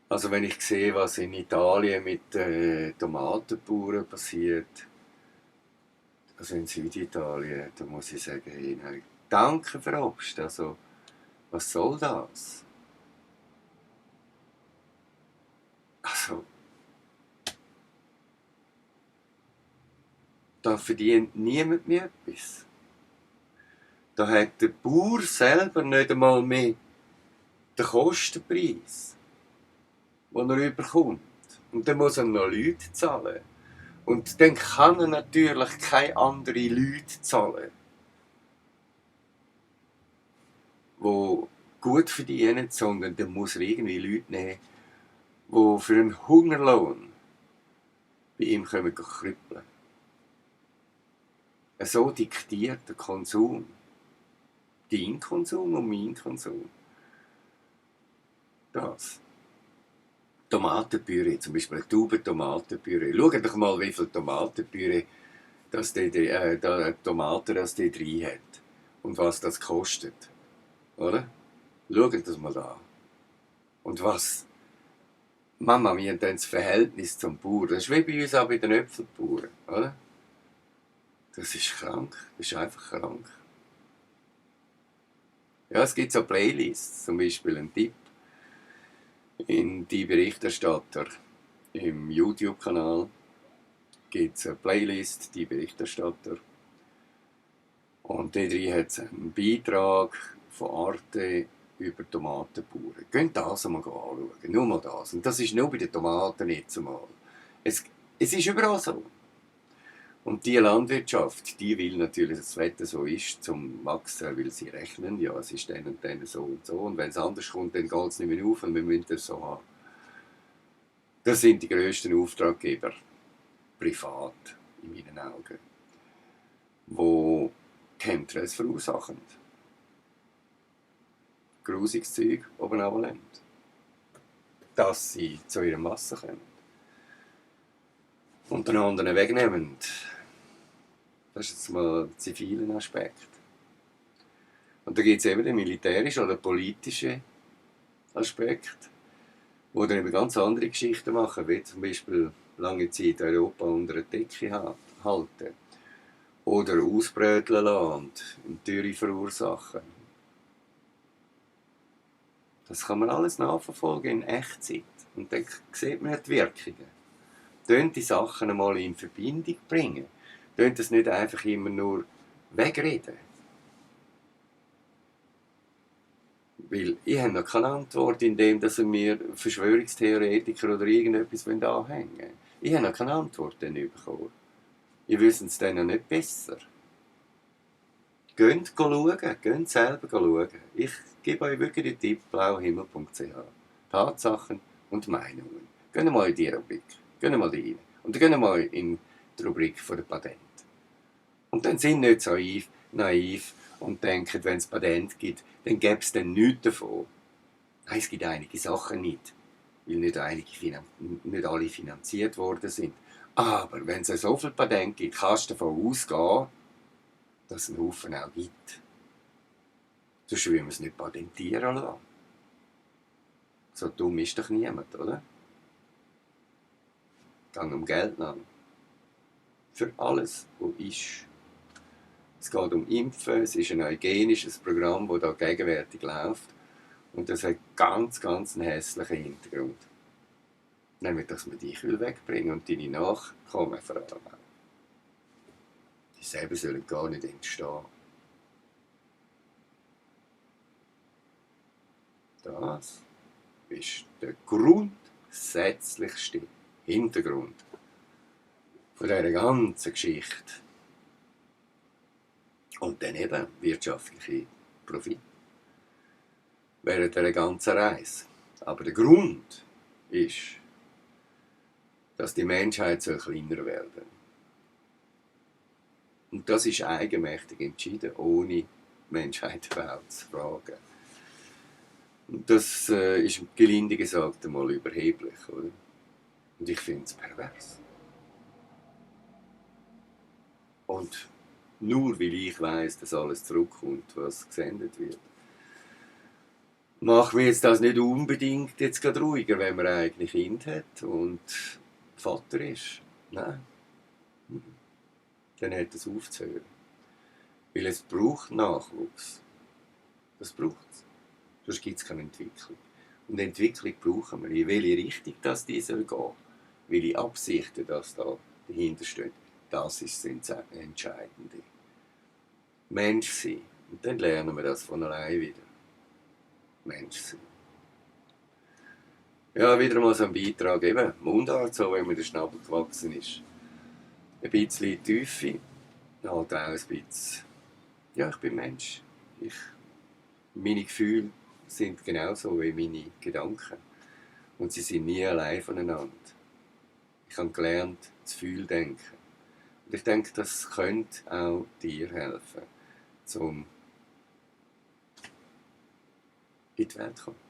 Also wenn ich sehe, was in Italien mit Tomatenbauern passiert, also in Süditalien, da muss ich sagen, hey, nein, danke für Obst. Also, was soll das? Also, da verdient niemand mehr etwas. Da hat der Bauer selber nicht einmal mehr den Kostenpreis, den er überkommt. Und dann muss er noch Leute zahlen. Und dann kann er natürlich keine anderen Leute zahlen, die gut verdienen, sondern dann muss er irgendwie Leute nehmen, die für einen Hungerlohn bei ihm krüppeln. So diktiert der Konsum. Dein Konsum und mein Konsum. Das. Tomatenpüree, zum Beispiel eine Tube Tomatenpüree. Schaut doch mal, wie viel Tomatenpüree dass die Tomaten die drin hat. Und was das kostet. Oder? Schaut das mal an. Und was? Mama, wir haben dann das Verhältnis zum Bauern. Das ist wie bei uns auch bei den Äpfelbauern. Oder? Das ist krank. Das ist einfach krank. Ja, es gibt so Playlists. Zum Beispiel ein Tipp in die Berichterstatter im YouTube-Kanal gibt es eine Playlist, die Berichterstatter. Und da drin hat es einen Beitrag von Arte über Tomatenbauern. Geht das einmal anschauen, nur mal das. Und das ist nur bei den Tomaten jetzt einmal. Es ist überall so. Und die Landwirtschaft, die will natürlich, dass das Wetter so ist, zum Wachsen, weil sie rechnen, ja, es ist dann und dann so und so. Und wenn es anders kommt, dann geht es nicht mehr auf und wir müssen das so haben. Das sind die grössten Auftraggeber, privat, in meinen Augen, wo Chemtrails verursachen. Grusiges Zeug oben runterlassen. Dass sie zu ihrem Wasser kommen. Und den anderen wegnehmen. Das ist jetzt mal ein ziviler Aspekt. Und da gibt es eben den militärischen oder politischen Aspekt, wo dann eben ganz andere Geschichten machen, wie zum Beispiel lange Zeit Europa unter der Decke halten. Oder ausbröteln lassen und eine Dürre verursachen. Das kann man alles nachverfolgen in Echtzeit. Und dann sieht man die Wirkungen. Die Sachen einmal in Verbindung bringen. Das nicht einfach immer nur wegreden. Weil ich habe noch keine Antwort, indem dass mir Verschwörungstheoretiker oder irgendetwas anhängen wollen. Ich habe noch keine Antwort bekommen. Ich wissen es dann noch nicht besser. Geht schauen, geht selber schauen. Ich gebe euch wirklich den Tipp, blauhimmel.ch. Tatsachen und Meinungen. Geht mal in die Rubrik, geht mal rein. Und dann geht mal in die Rubrik der Patente. Und dann sind nicht so naiv und denken, wenn es Patent gibt, dann gäbe es dann nichts davon. Nein, es gibt einige Sachen nicht, weil nicht alle finanziert worden sind. Aber wenn es so viel Patent gibt, kannst du davon ausgehen, dass es einen Haufen auch gibt. Sonst will man es nicht patentieren lassen. So dumm ist doch niemand, oder? Es geht um Geld nach. Für alles, was ist. Es geht um Impfen, es ist ein eugenisches Programm, das da gegenwärtig läuft. Und das hat ganz einen hässlichen Hintergrund. Nämlich, dass man dich wegbringen und deine Nachkommen vor allem auch. Die selber sollen gar nicht entstehen. Das ist der grundsätzlichste Hintergrund von dieser ganzen Geschichte. Und dann eben wirtschaftliche Profit während dieser ganzen Reise. Aber der Grund ist, dass die Menschheit kleiner werden soll. Und das ist eigenmächtig entschieden, ohne die Menschheit überhaupt zu fragen. Und das ist gelinde gesagt einmal überheblich, oder? Und ich finde es pervers. Und nur weil ich weiss, dass alles zurückkommt, was gesendet wird, macht mir jetzt das nicht unbedingt jetzt gerade ruhiger, wenn man eigentlich Kind hat und Vater ist. Nein. Dann hat es aufzuhören. Weil es braucht Nachwuchs. Das braucht es. Sonst gibt es keine Entwicklung. Und Entwicklung brauchen wir. In welche Richtung das die soll gehen, welche Absichten das da dahinter steht, das ist das Entscheidende. Mensch sein. Und dann lernen wir das von allein wieder. Mensch sein. Ja, wieder mal so ein Beitrag, eben Mundart, so wenn mir der Schnabel gewachsen ist. Ein bisschen Tiefe, halt auch ein bisschen, ja, ich bin Mensch. Meine Gefühle sind genauso wie meine Gedanken. Und sie sind nie allein voneinander. Ich habe gelernt, zu viel denken. Und ich denke, das könnte auch dir helfen, um in die Welt zu kommen.